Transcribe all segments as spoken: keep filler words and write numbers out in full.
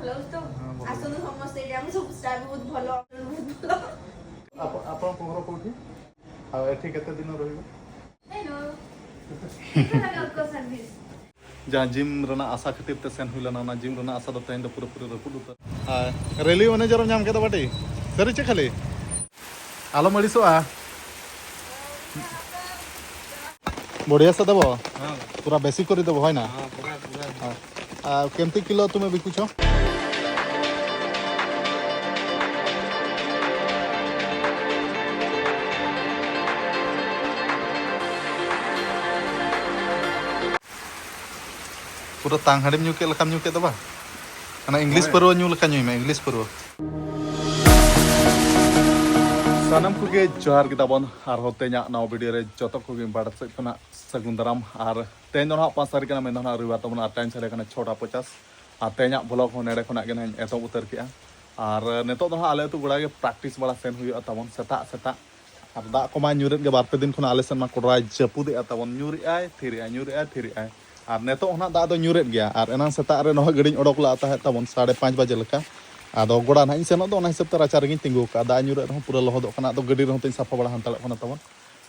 ଭଲ ତ? ଆସନ୍ତୁ ସମସ୍ତେ, ଏଠି ଆମେ ସବୁ ଷ୍ଟାଫ ବହୁତ ଭଲ, ବହୁତ ଭଲ। ଆପଣ, ଆପଣଙ୍କ ଘର କୋଉଠି? ଆଉ ଏଠି କେତେ ଦିନ ରହିବେ? ହ୍ୟାଲୋ। ଯାହା ଜିମ୍ ᱨᱮᱱᱟᱜ ᱟᱥᱟ ᱠᱷᱟᱹᱛᱤᱨ ᱛᱮ ᱥᱮᱱ ᱦᱩᱭ ᱞᱮᱱᱟ, ᱚᱱᱟ ᱡᱤᱢ ᱨᱮᱱᱟᱜ ᱟᱥᱟ ᱫᱚ ᱛᱮᱦᱮᱧ ᱫᱚ ᱯᱩᱨᱟᱹᱯᱩᱨᱤ ᱨᱟᱹᱯᱩᱫ ᱩᱛᱟᱹᱨ᱾ ᱟᱨ ᱨᱮᱞᱤ ᱢᱮᱱᱮᱡᱟᱨ ᱮᱢ ᱧᱟᱢ ᱠᱮᱫᱟ ᱵᱟᱴᱤ? ᱥᱟᱹᱨᱤ ᱪᱮ ᱠᱷᱟᱹᱞᱤ? ᱟᱞᱚᱢ ᱟᱹᱲᱤᱥᱚᱜᱼᱟ᱾ ᱵᱚᱲᱤᱭᱟ ᱥᱮ ᱫᱮᱵᱚ? ᱦᱮᱸ᱾ ᱯᱩᱨᱟ ᱵᱮᱥᱤ ᱠᱚᱨᱤ ᱫᱮᱵᱚ, ᱦᱚᱭ ᱱᱟ? ᱦᱮᱸ, ᱯᱩᱨᱟ, ᱯᱩᱨᱟ᱾ ᱦᱮᱸ᱾ ᱟᱨ ᱠᱮᱢᱛᱤ ᱠᱤᱞᱳ ᱛᱩᱢᱮ ᱵᱤᱠᱩᱪᱷᱚ? ᱯᱩᱨᱟᱹ ᱛᱟᱝ ᱦᱟᱺᱰᱤᱢ ᱧᱩ ᱠᱮᱫ ᱞᱮᱠᱟᱢ ᱧᱩ ᱠᱮᱫ ᱫᱚ ᱵᱟᱝ? ᱚᱱᱟ ᱤᱝᱞᱤᱥ ᱦᱳᱭ᱾ ᱯᱟᱹᱨᱣᱟᱹ ᱧᱩ ᱞᱮᱠᱟ ᱧᱩᱭ ᱢᱮ, ᱤᱝᱞᱤᱥ ᱯᱟᱹᱨᱣᱟᱹ᱾ ᱥᱟᱱᱟᱢ ᱠᱚᱜᱮ ᱡᱚᱦᱟᱨ ᱜᱮ ᱛᱟᱵᱚᱱ, ᱟᱨᱦᱚᱸ ᱛᱮᱦᱮᱧᱟᱜ ᱱᱟᱣᱟ ᱵᱷᱤᱰᱤᱭᱳ ᱨᱮ ᱡᱚᱛᱚ ᱠᱚᱜᱮ ᱵᱟᱲᱟ ᱥᱮᱫ ᱠᱷᱚᱱᱟᱜ ᱥᱟᱹᱜᱩᱱ ᱫᱟᱨᱟᱢ᱾ ᱟᱨ ᱛᱮᱦᱮᱧ ᱫᱚ ᱱᱟᱦᱟᱜ ᱯᱟᱸᱪ ᱛᱟᱹᱨᱤᱠᱷ ᱠᱟᱱᱟ, ᱢᱮᱱ ᱫᱚ ᱱᱟᱦᱟᱜ ᱨᱚᱵᱤᱵᱟᱨ ᱛᱟᱵᱚᱱ, ᱟᱨ ᱴᱟᱭᱤᱢ ᱥᱟᱰᱮ ᱠᱟᱱᱟ ᱪᱷᱚᱴᱟ ᱯᱚᱪᱟᱥ᱾ ᱟᱨ ᱛᱮᱦᱮᱧᱟᱜ ᱵᱷᱞᱚᱜ ᱦᱚᱸ ᱱᱮᱰᱮ ᱠᱷᱚᱱᱟᱜ ᱜᱮ ᱱᱟᱦᱟᱜ ᱤᱧ ᱮᱛᱚᱦᱚᱵ ᱩᱛᱟᱹᱨ ᱠᱮᱜᱼᱟ᱾ ᱟᱨ ᱱᱤᱛᱚᱜ ᱫᱚ ᱱᱟᱦᱟᱜ ᱟᱞᱮ ᱟᱹᱛᱩ ᱜᱚᱲᱟ ᱜᱮ ᱯᱨᱮᱠᱴᱤᱥ ᱵᱟᱲᱟ ᱥᱮᱱ ᱦᱩᱭᱩᱜᱼᱟ ᱛᱟᱵᱚᱱ ᱥᱮᱛᱟᱜ ᱥᱮᱛᱟᱜ᱾ ᱟᱨ ᱫᱟᱜ ᱠᱚᱢᱟᱭ ᱧᱩᱨᱮᱫ ᱜᱮ, ᱵᱟᱨ ᱯᱮ ᱫᱤᱱ ᱠᱷᱚᱱᱟᱜ ᱟᱞᱮ ᱥᱮᱱ ᱢᱟ ᱠᱚᱰᱨᱟᱭ ᱡᱟᱹᱯᱩᱫᱮᱜᱼᱟ ᱛᱟᱵᱚᱱ, ᱧᱩᱨᱮᱜᱼᱟᱭ, ᱛᱷᱤᱨᱮᱜᱼᱟᱭ, ᱧᱩᱨᱮᱜᱼᱟᱭ, ᱛᱷᱤᱨᱮᱜᱼᱟᱭ᱾ ᱟᱨ ᱱᱤᱛᱚᱜ ᱦᱚᱸ ᱱᱟᱦᱟᱜ ᱫᱟᱜ ᱫᱚ ᱧᱩᱨᱮᱫ ᱜᱮᱭᱟ᱾ ᱟᱨ ᱮᱱᱟᱝ ᱥᱮᱛᱟᱜ ᱨᱮ ᱱᱚᱜᱼᱚᱭ ᱜᱟᱹᱰᱤᱧ ᱚᱰᱚᱠ ᱞᱟᱜ ᱛᱟᱦᱮᱸᱫ ᱛᱟᱵᱚᱱ ᱥᱟᱲᱮ ᱯᱟᱸᱪ ᱵᱟᱡᱮ ᱞᱮᱠᱟ᱾ ᱟᱫᱚ ᱜᱚᱲᱟ ᱱᱟᱦᱟᱜ ᱤᱧ ᱥᱮᱱᱚᱜ ᱫᱚ, ᱚᱱᱟ ᱦᱤᱥᱟᱹᱵ ᱛᱮ ᱨᱟᱪᱟ ᱨᱮᱜᱮᱧ ᱛᱤᱸᱜᱩ ᱠᱟᱜᱼᱟ᱾ ᱫᱟᱜ ᱧᱩᱨᱮᱫ ᱨᱮᱦᱚᱸ ᱯᱩᱨᱟᱹ ᱞᱚᱦᱚᱫᱚᱜ ᱠᱟᱱᱟ᱾ ᱟᱫᱚ ᱜᱟᱹᱰᱤ ᱨᱮᱦᱚᱸ ᱛᱤᱧ ᱥᱟᱯᱷᱟ ᱵᱟᱲᱟ ᱦᱟᱛᱟᱲᱚᱜ ᱠᱟᱱᱟ ᱛᱟᱵᱚᱱ᱾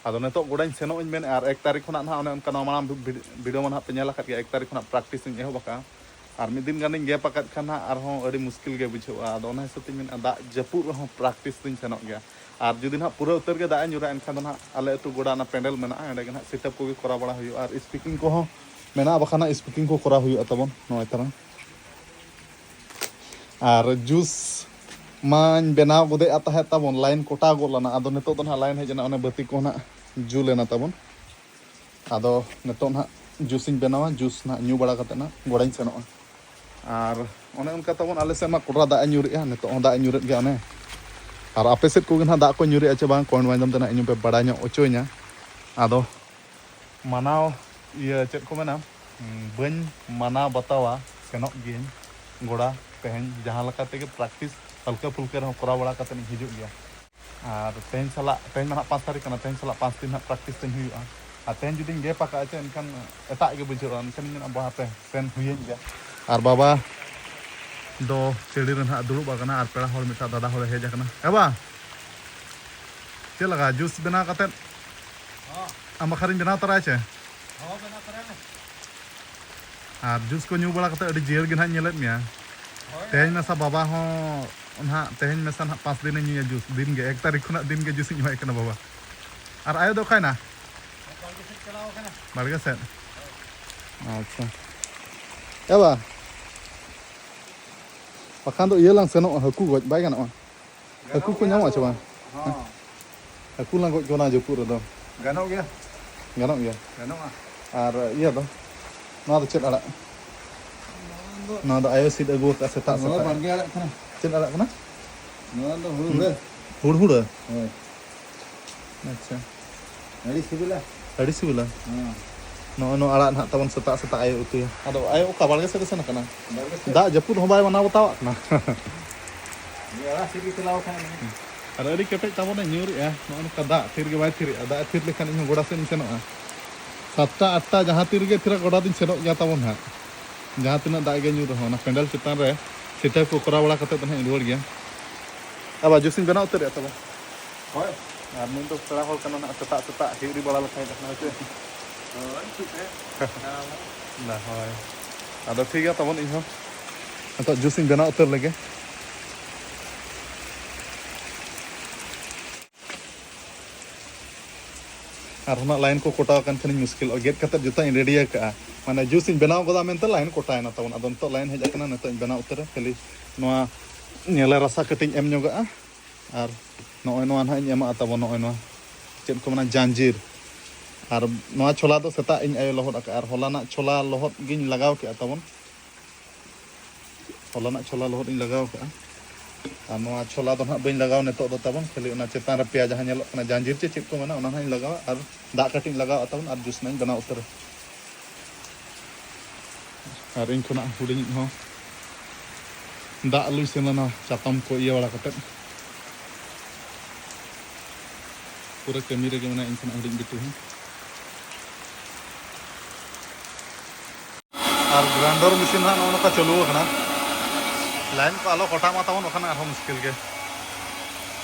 ᱟᱫᱚ ᱱᱤᱛᱚᱜ ᱜᱚᱲᱟᱧ ᱥᱮᱱᱚᱜ ᱤᱧ ᱢᱮᱱᱮᱫᱼᱟ᱾ ᱟᱨ ᱮᱠ ᱛᱟᱹᱨᱤᱠᱷ ᱠᱷᱚᱱᱟᱜ ᱱᱟᱦᱟᱜ ᱚᱱᱮ ᱚᱱᱠᱟ ᱱᱚᱣᱟ ᱢᱟᱲᱟᱝ ᱵᱷᱤ-, ᱵᱷᱤᱰᱤᱭᱳ ᱢᱟ ᱱᱟᱦᱟᱜ ᱯᱮ ᱧᱮᱞ ᱟᱠᱟᱫ ᱜᱮᱭᱟ, ᱮᱠ ᱛᱟᱹᱨᱤᱠᱷ ᱠᱷᱚᱱᱟᱜ ᱯᱨᱮᱠᱴᱤᱥ ᱤᱧ ᱮᱦᱚᱵ ᱟᱠᱟᱫᱼᱟ᱾ ᱟᱨ ᱢᱤᱫ ᱫᱤᱱ ᱜᱟᱱᱤᱧ ᱜᱮᱯ ᱟᱠᱟᱫ ᱠᱷᱟᱱ ᱱᱟᱦᱟᱜ ᱟᱨᱦᱚᱸ ᱟᱹᱰᱤ ᱢᱩᱥᱠᱤᱞ ᱜᱮ ᱵᱩᱡᱷᱟᱹᱜᱼᱟ᱾ ᱟᱫᱚ ᱚᱱᱟ ᱦᱤᱥᱟᱹᱵ ᱛᱤᱧ ᱢᱮᱱᱮᱫᱼᱟ, ᱫᱟᱜ ᱡᱟᱹᱯᱩᱫ ᱨᱮᱦᱚᱸ ᱯᱨᱮᱠᱴᱤᱥ ᱫᱚᱧ ᱥᱮᱱᱚᱜ ᱜᱮᱭᱟ᱾ ᱟᱨ ᱡᱩᱫᱤ ᱱᱟᱦᱟᱜ ᱯᱩᱨᱟᱹ ᱩᱛᱟᱹᱨ ᱜᱮ ᱫᱟᱜ ᱮ ᱧᱩᱨᱟ, ᱮᱱᱠᱷᱟᱱ ᱫᱚ ᱱᱟᱦᱟᱜ ᱟᱞᱮ ᱟᱹᱛᱩ ᱜᱚᱰᱟ ᱚᱱᱟ ᱯᱮᱱᱰᱮᱞ ᱢᱮᱱᱟᱜᱼᱟ, ᱚᱸᱰᱮ ᱜᱮ ᱱᱟᱦᱟᱜ ᱥᱮᱴᱟᱯ ᱠᱚᱜᱮ ᱠᱚᱨᱟᱣ ᱵᱟᱲᱟ ᱦᱩᱭᱩᱜᱼᱟ᱾ ᱟᱨ ᱥᱯᱤᱠᱤᱝ ᱠᱚᱦᱚᱸ ᱢᱮᱱᱟᱜᱼᱟ, ᱵᱟᱠᱷᱟᱱ ᱱᱟᱦᱟᱜ ᱥᱯᱤᱠᱤᱝ ᱠᱚ ᱠᱚᱨᱟᱣ ᱦᱩᱭᱩᱜᱼᱟ ᱛᱟᱵᱚᱱ ᱱᱚᱜᱼᱚᱭ ᱛᱟᱨᱟ᱾ ᱟᱨ ᱡᱩᱥ ᱢᱟᱧ ᱵᱮᱱᱟᱣ ᱜᱚᱫᱮᱜᱼᱟ ᱛᱟᱦᱮᱸᱫ ᱛᱟᱵᱚᱱ, ᱞᱟᱭᱤᱱ ᱠᱚᱴᱟ ᱜᱚᱫ ᱞᱮᱱᱟ᱾ ᱟᱫᱚ ᱱᱤᱛᱚᱜ ᱫᱚ ᱱᱟᱦᱟᱜ ᱞᱟᱭᱤᱱ ᱦᱮᱡ ᱮᱱᱟ, ᱚᱱᱮ ᱵᱟᱹᱛᱤ ᱠᱚ ᱱᱟᱦᱟᱜ ᱡᱩᱞ ᱮᱱᱟ ᱛᱟᱵᱚᱱ᱾ ᱟᱫᱚ ᱱᱤᱛᱚᱜ ᱱᱟᱦᱟᱜ ᱡᱩᱥ ᱤᱧ ᱵᱮᱱᱟᱣᱟ, ᱡᱩᱥ ᱱᱟᱦᱟᱜ ᱧᱩ ᱵᱟᱲᱟ ᱠᱟᱛᱮᱫ ᱱᱟᱦᱟᱜ ᱜᱚᱲᱟᱧ ᱥᱮᱱᱚᱜᱼᱟ᱾ ᱟᱨ ᱚᱱᱮ ᱚᱱᱠᱟ ᱛᱟᱵᱚᱱ ᱟᱞᱮ ᱥᱮᱫ ᱢᱟ ᱠᱚᱰᱨᱟ ᱫᱟᱜ ᱮ ᱧᱩᱨᱮᱜᱼᱟ, ᱱᱤᱛᱚᱜ ᱦᱚᱸ ᱫᱟᱜ ᱮ ᱧᱩᱨᱮᱫ ᱜᱮᱭᱟ ᱚᱱᱮ᱾ ᱟᱨ ᱟᱯᱮ ᱥᱮᱫ ᱠᱚᱜᱮ ᱱᱟᱦᱟᱜ ᱫᱟᱜ ᱠᱚ ᱧᱩᱨᱮᱜᱼᱟ ᱪᱮ ᱵᱟᱝ, ᱠᱚᱢᱮᱱᱴ ᱢᱟᱫᱽᱫᱷᱚᱢ ᱛᱮ ᱱᱟᱦᱟᱜ ᱤᱧ ᱦᱚᱸᱯᱮ ᱵᱟᱲᱟᱭ ᱧᱚᱜ ᱦᱚᱪᱚᱧᱟ᱾ ᱟᱫᱚ ᱢᱟᱱᱟᱣ, ᱤᱭᱟᱹ, ᱪᱮᱫ ᱠᱚ ᱢᱮᱱᱟ, ᱩᱸ, ᱵᱟᱹᱧ ᱢᱟᱱᱟᱣ ᱵᱟᱛᱟᱣᱟ, ᱥᱮᱱᱚᱜ ᱜᱤᱭᱟᱹᱧ ᱜᱚᱲᱟ ᱛᱮᱦᱮᱧ, ᱡᱟᱦᱟᱸ ᱞᱮᱠᱟ ᱛᱮᱜᱮ ᱯᱨᱮᱠᱴᱤᱥ ᱦᱟᱞᱠᱟ ᱯᱷᱩᱞᱠᱟᱹ ᱨᱮᱦᱚᱸ ᱠᱚᱨᱟᱣ ᱵᱟᱲᱟ ᱠᱟᱛᱮᱫ ᱤᱧ ᱦᱤᱡᱩᱜ ᱜᱮᱭᱟ᱾ ᱟᱨ ᱛᱮᱦᱮᱧ ᱥᱟᱞᱟᱜ, ᱛᱮᱦᱮᱧ ᱢᱟ ᱱᱟᱦᱟᱜ ᱯᱟᱸᱪ ᱛᱟᱹᱨᱤᱠᱷ ᱠᱟᱱᱟ, ᱛᱮᱦᱮᱧ ᱥᱟᱞᱟᱜ ᱯᱟᱸᱪ ᱫᱤᱱ ᱱᱟᱦᱟᱜ ᱯᱨᱮᱠᱴᱤᱥ ᱛᱤᱧ ᱦᱩᱭᱩᱜᱼᱟ᱾ ᱟᱨ ᱛᱮᱦᱮᱧ ᱡᱩᱫᱤᱧ ᱜᱮᱯ ᱟᱠᱟᱫᱼᱟ ᱪᱮ, ᱮᱱᱠᱷᱟᱱ ᱮᱴᱟᱜ ᱜᱮ ᱵᱩᱡᱷᱟᱹᱜᱼᱟ, ᱮᱱᱠᱷᱟᱱᱤᱧ ᱢᱮᱱᱟ, ᱵᱟᱦᱟᱯᱮ, ᱥᱮᱱ ᱦᱩᱭᱮᱱ ᱜᱮᱭᱟ᱾ ᱟᱨ ᱵᱟᱵᱟ ᱫᱚ ᱪᱟᱹᱲᱤ ᱨᱮ ᱱᱟᱦᱟᱜ ᱫᱩᱲᱩᱵ ᱟᱠᱟᱱᱟ ᱟᱨ ᱯᱮᱲᱟ ᱦᱚᱲ ᱢᱤᱫᱴᱟᱝ ᱫᱟᱫᱟ ᱦᱚᱲᱮ ᱦᱮᱡ ᱟᱠᱟᱱᱟ᱾ ᱮ ᱵᱟ, ᱪᱮᱫ ᱞᱮᱠᱟ ᱡᱩᱥ ᱵᱮᱱᱟᱣ ᱠᱟᱛᱮᱫ ᱟᱢ ᱵᱟᱠᱷᱨᱟᱧ ᱵᱮᱱᱟᱣ ᱛᱚᱨᱟᱭᱟ ᱪᱮ? ᱦᱚᱸ, ᱵᱮᱱᱟᱣ ᱛᱚᱨᱟᱭ ᱢᱮ᱾ ᱟᱨ ᱡᱩᱥ ᱠᱚ ᱧᱩ ᱵᱟᱲᱟ ᱠᱟᱛᱮᱫ ᱟᱹᱰᱤ ᱡᱤᱭᱟᱹᱲ ᱜᱮ ᱱᱟᱦᱟᱜ ᱤᱧ ᱧᱮᱞᱮᱫ ᱢᱮᱭᱟ᱾ ᱦᱳᱭ᱾ ᱛᱮᱦᱮᱧ ᱢᱮᱥᱟ ᱵᱟᱵᱟ ᱦᱚᱸ ᱱᱟᱦᱟᱜ, ᱛᱮᱦᱮᱧ ᱢᱮᱥᱟ ᱱᱟᱦᱟᱜ ᱯᱟᱸᱪ ᱫᱤᱱᱮ ᱧᱩᱭᱟ ᱡᱩᱥ, ᱫᱤᱱ ᱜᱮ, ᱮᱠ ᱛᱟᱹᱨᱤᱠᱷ ᱠᱷᱚᱱᱟᱜ ᱫᱤᱱ ᱜᱮ ᱡᱩᱥ ᱤᱧ ᱮᱢᱟᱭ ᱠᱟᱱᱟ ᱵᱟᱵᱟ᱾ ᱟᱨ ᱟᱭᱳ ᱫᱚ ᱚᱠᱟᱭᱮᱱᱟ? ᱵᱟᱲᱜᱮ ᱥᱮᱫ ᱪᱟᱞᱟᱣ ᱟᱠᱟᱱᱟ᱾ ᱵᱟᱲᱜᱮ ᱥᱮᱫ? ᱟᱪᱪᱷᱟ᱾ ᱮ ᱵᱟ, ᱵᱟᱠᱷᱟᱱ ᱫᱚ ᱤᱭᱟᱹ ᱞᱟᱝ ᱥᱮᱱᱚᱜᱼᱟ, ᱦᱟᱹᱠᱩ ᱜᱚᱡ ᱵᱟᱭ ᱜᱟᱱᱚᱜᱼᱟ? ᱦᱟᱹᱠᱩ ᱜᱟᱱᱚᱜ ᱠᱚ ᱜᱮᱭᱟ ᱧᱟᱢᱚᱜᱼᱟ ᱥᱮ ᱛᱚ᱾ ᱵᱟᱝ? ᱦᱚᱸ᱾ ᱦᱟᱹᱠᱩ ᱞᱟᱝ ᱜᱚᱡ ᱠᱚᱣᱟ ᱱᱚᱣᱟ ᱡᱟᱹᱯᱩᱫ ᱨᱮᱫᱚ᱾ ᱜᱟᱱᱚᱜ ᱜᱮᱭᱟ᱾ ᱜᱟᱱᱚᱜ ᱜᱮᱭᱟ? ᱜᱟᱱᱚᱜᱼᱟ᱾ ᱟᱨ ᱤᱭᱟᱹ ᱫᱚ, ᱱᱚᱣᱟ ᱫᱚ ᱪᱮᱫ ᱟᱲᱟᱜ? ᱱᱚᱣᱟ ᱫᱚ ᱟᱭᱳ ᱥᱤᱫ ᱟᱹᱜᱩ ᱟᱠᱟᱫ ᱥᱮᱛᱟᱜ ᱱᱚᱣᱟ ᱥᱮᱛᱟᱜ᱾ ᱵᱟᱲᱜᱮ ᱟᱲᱟᱜ ᱠᱟᱱᱟ᱾ ᱪᱮᱫ ᱟᱲᱟᱜ ᱠᱟᱱᱟ? ᱱᱚᱣᱟ ᱫᱚ ᱦᱩᱲᱩ ᱦᱩᱲᱟᱹ᱾ ᱦᱩᱲ ᱦᱩᱲᱟᱹ? ᱦᱳᱭ᱾ ᱟᱪᱪᱷᱟ᱾ ᱟᱹᱰᱤ ᱥᱤᱵᱤᱞᱟ᱾ ᱟᱹᱰᱤ ᱥᱤᱵᱤᱞᱟ? ᱦᱮᱸ᱾ ᱱᱚᱜᱼᱚᱭ ᱱᱚᱣᱟ ᱟᱲᱟᱜ ᱱᱟᱦᱟᱜ ᱛᱟᱵᱚᱱ ᱥᱮᱛᱟᱜ ᱥᱮᱛᱟᱜ ᱟᱭᱳ ᱩᱛᱩᱭᱟ᱾ ᱟᱫᱚ ᱟᱭᱳ ᱚᱠᱟ ᱵᱟᱲᱜᱮ ᱥᱮᱫ ᱮ ᱥᱮᱱ ᱟᱠᱟᱱᱟ? ᱵᱟᱲᱜᱮ ᱥᱮᱫ᱾ ᱫᱟᱜ ᱡᱟᱹᱯᱩᱫ ᱦᱚᱸ ᱵᱟᱭ ᱢᱟᱱᱟᱣ ᱵᱟᱛᱟᱣᱟᱜ ᱠᱟᱱᱟ᱾ ᱟᱲᱟᱜ ᱥᱤᱫ ᱜᱮ ᱪᱟᱞᱟᱣ ᱟᱠᱟᱱᱟ᱾ ᱟᱨ ᱟᱹᱰᱤ ᱠᱮᱴᱮᱡ ᱛᱟᱵᱚᱱᱮ ᱧᱩᱨᱮᱜᱼᱟ᱾ ᱱᱚᱜᱼᱚ ᱱᱚᱝᱠᱟ ᱫᱟᱜ ᱛᱷᱤᱨ ᱜᱮ ᱵᱟᱭ ᱛᱷᱤᱨᱮᱜᱼᱟ᱾ ᱫᱟᱜ ᱮ ᱛᱷᱤᱨ ᱞᱮᱠᱷᱟᱱ ᱤᱧᱦᱚᱸ ᱜᱚᱰᱟ ᱥᱮᱫ ᱤᱧ ᱥᱮᱱᱚᱜᱼᱟ᱾ ᱥᱟᱛᱴᱟ ᱟᱴᱴᱟ ᱡᱟᱦᱟᱸ ᱛᱤ ᱨᱮᱜᱮ ᱛᱷᱤᱨᱟ ᱜᱚᱰᱟ ᱫᱚᱧ ᱥᱮᱱᱚᱜ ᱜᱮᱭᱟ ᱛᱟᱵᱚᱱ ᱦᱟᱸᱜ᱾ ᱡᱟᱦᱟᱸ ᱛᱤᱱᱟᱹᱜ ᱫᱟᱜ ᱜᱮ ᱧᱩᱨ ᱨᱮᱦᱚᱸ, ᱚᱱᱟ ᱯᱮᱱᱰᱮᱞ ᱪᱮᱛᱟᱱ ᱨᱮ ᱥᱤᱴᱟᱹ ᱠᱚ ᱠᱚᱨᱟᱣ ᱵᱟᱲᱟ ᱠᱟᱛᱮᱫ ᱫᱚ ᱦᱟᱸᱜ ᱤᱧ ᱨᱩᱣᱟᱹᱲ ᱜᱮᱭᱟ᱾ ᱟᱵᱟᱨ ᱡᱩᱥᱤᱧ ᱵᱮᱱᱟᱣ ᱩᱛᱟᱹᱨᱮᱜᱼᱟ ᱛᱚᱵᱮ᱾ ᱦᱳᱭ᱾ ᱟᱨ ᱱᱩᱭ ᱫᱚ ᱯᱮᱲᱟ ᱦᱚᱲ ᱠᱟᱱᱟ ᱱᱟᱜ, ᱥᱮᱛᱟᱜ ᱥᱮᱛᱟᱜ ᱦᱤᱨᱤ ᱵᱟᱲᱟ ᱞᱮᱠᱷᱟᱱ ᱫᱚ ᱦᱳᱭ ᱥᱮ᱾ ᱦᱳᱭ, ᱴᱷᱤᱠ ᱜᱮ᱾ ᱫᱟ, ᱦᱳᱭ᱾ ᱟᱫᱚ ᱴᱷᱤᱠ ᱜᱮᱭᱟ ᱛᱟᱵᱚᱱ, ᱤᱧ ᱦᱚᱸ ᱱᱤᱛᱚᱜ ᱡᱩᱥᱤᱧ ᱵᱮᱱᱟᱣ ᱩᱛᱟᱹᱨ ᱞᱮᱜᱮ᱾ ᱟᱨᱦᱚᱸ ᱱᱟᱜ ᱞᱟᱭᱤᱱ ᱠᱚ ᱠᱚᱴᱟᱣ ᱟᱠᱟᱱ ᱠᱷᱟᱱᱤᱧ ᱢᱩᱥᱠᱤᱞᱚᱜᱼᱟ᱾ ᱜᱮᱫ ᱠᱟᱛᱮᱫ ᱡᱚᱛᱚᱧ ᱨᱮᱰᱤ ᱟᱠᱟᱜᱼᱟ, ᱢᱟᱱᱮ ᱡᱩᱥᱤᱧ ᱵᱮᱱᱟᱣ ᱜᱚᱫᱟ ᱢᱮᱱᱛᱮ ᱞᱟᱭᱤᱱ ᱠᱚᱴᱟᱭᱮᱱᱟ ᱛᱟᱵᱚᱱ᱾ ᱟᱫᱚ ᱱᱤᱛᱚᱜ ᱞᱟᱭᱤᱱ ᱦᱮᱡ ᱟᱠᱟᱱᱟ, ᱱᱤᱛᱚᱜ ᱤᱧ ᱵᱮᱱᱟᱣ ᱩᱛᱟᱹᱨᱟ᱾ ᱠᱷᱟᱹᱞᱤ ᱱᱚᱣᱟ ᱧᱮᱞᱮ ᱨᱟᱥᱟ ᱠᱟᱹᱴᱤᱡ ᱤᱧ ᱮᱢ ᱧᱚᱜᱟᱜᱼᱟ᱾ ᱟᱨ ᱱᱚᱜᱼᱚᱭ ᱱᱚᱣᱟ ᱱᱟᱦᱟᱜ ᱤᱧ ᱮᱢᱟᱜᱼᱟ ᱛᱟᱵᱚᱱ, ᱱᱚᱜᱼᱚᱭ ᱱᱚᱣᱟ ᱪᱮᱫ ᱠᱚ ᱢᱮᱱᱟ, ᱡᱟᱸᱡᱤᱨ᱾ ᱟᱨ ᱱᱚᱣᱟ ᱪᱷᱳᱞᱟ ᱫᱚ ᱥᱮᱛᱟᱜ ᱤᱧ ᱟᱭᱳ ᱞᱚᱦᱚᱫ ᱟᱠᱟᱫᱼᱟ, ᱟᱨ ᱦᱚᱞᱟᱱᱟᱜ ᱪᱷᱳᱞᱟ ᱞᱚᱦᱚᱫ ᱜᱤᱧ ᱞᱟᱜᱟᱣ ᱠᱮᱫᱼᱟ ᱛᱟᱵᱚᱱ᱾ ᱦᱚᱞᱟᱱᱟᱜ ᱪᱷᱳᱞᱟ ᱞᱚᱦᱚᱫ ᱤᱧ ᱞᱟᱜᱟᱣ ᱠᱟᱜᱼᱟ᱾ ᱟᱨ ᱱᱚᱣᱟ ᱪᱷᱳᱞᱟ ᱫᱚ ᱱᱟᱦᱟᱜ ᱵᱟᱹᱧ ᱞᱟᱜᱟᱣᱟ ᱱᱤᱛᱚᱜ ᱫᱚ ᱛᱟᱵᱚᱱ, ᱠᱷᱟᱹᱞᱤ ᱚᱱᱟ ᱪᱮᱛᱟᱱ ᱨᱮ ᱯᱮᱸᱭᱟ ᱡᱟᱦᱟᱸ ᱧᱮᱞᱚᱜ ᱠᱟᱱᱟ, ᱡᱟᱸᱡᱤᱨ ᱪᱮ ᱪᱮᱫ ᱠᱚ ᱢᱮᱱᱟ, ᱚᱱᱟ ᱱᱟᱦᱟᱜ ᱤᱧ ᱞᱟᱜᱟᱣᱟ᱾ ᱟᱨ ᱫᱟᱜ ᱠᱟᱹᱴᱤᱡ ᱤᱧ ᱞᱟᱜᱟᱣᱟ ᱛᱟᱵᱚᱱ, ᱟᱨ ᱡᱩᱥ ᱱᱟᱦᱟᱜ ᱤᱧ ᱵᱮᱱᱟᱣ ᱩᱛᱟᱹᱨᱟ᱾ ᱟᱨ ᱤᱧ ᱠᱷᱚᱱᱟᱜ ᱦᱩᱰᱤᱧᱤᱡ ᱦᱚᱸ ᱫᱟᱜ ᱞᱩᱭ ᱥᱮᱱ ᱞᱮᱱᱟ, ᱪᱟᱛᱚᱢ ᱠᱚ ᱤᱭᱟᱹ ᱵᱟᱲᱟ ᱠᱟᱛᱮᱫ᱾ ᱯᱩᱨᱟᱹ ᱠᱟᱹᱢᱤ ᱨᱮᱜᱮ ᱢᱮᱱᱟᱭᱟ, ᱤᱧ ᱠᱷᱚᱱᱟᱜ ᱦᱩᱰᱤᱧ ᱵᱤᱴᱤ ᱦᱚᱸ᱾ ᱟᱨ ᱜᱨᱟᱭᱱᱰᱟᱨ ᱢᱮᱥᱤᱱ ᱦᱟᱸᱜ ᱱᱚᱜᱼᱚ ᱱᱚᱝᱠᱟ ᱪᱟᱹᱞᱩ ᱟᱠᱟᱱᱟ᱾ ᱞᱟᱭᱤᱱ ᱠᱚ ᱟᱞᱚ ᱠᱚᱴᱟᱜ ᱢᱟ ᱛᱟᱵᱚᱱ, ᱵᱟᱠᱷᱟᱱ ᱟᱨᱦᱚᱸ ᱢᱩᱥᱠᱤᱞ ᱜᱮ᱾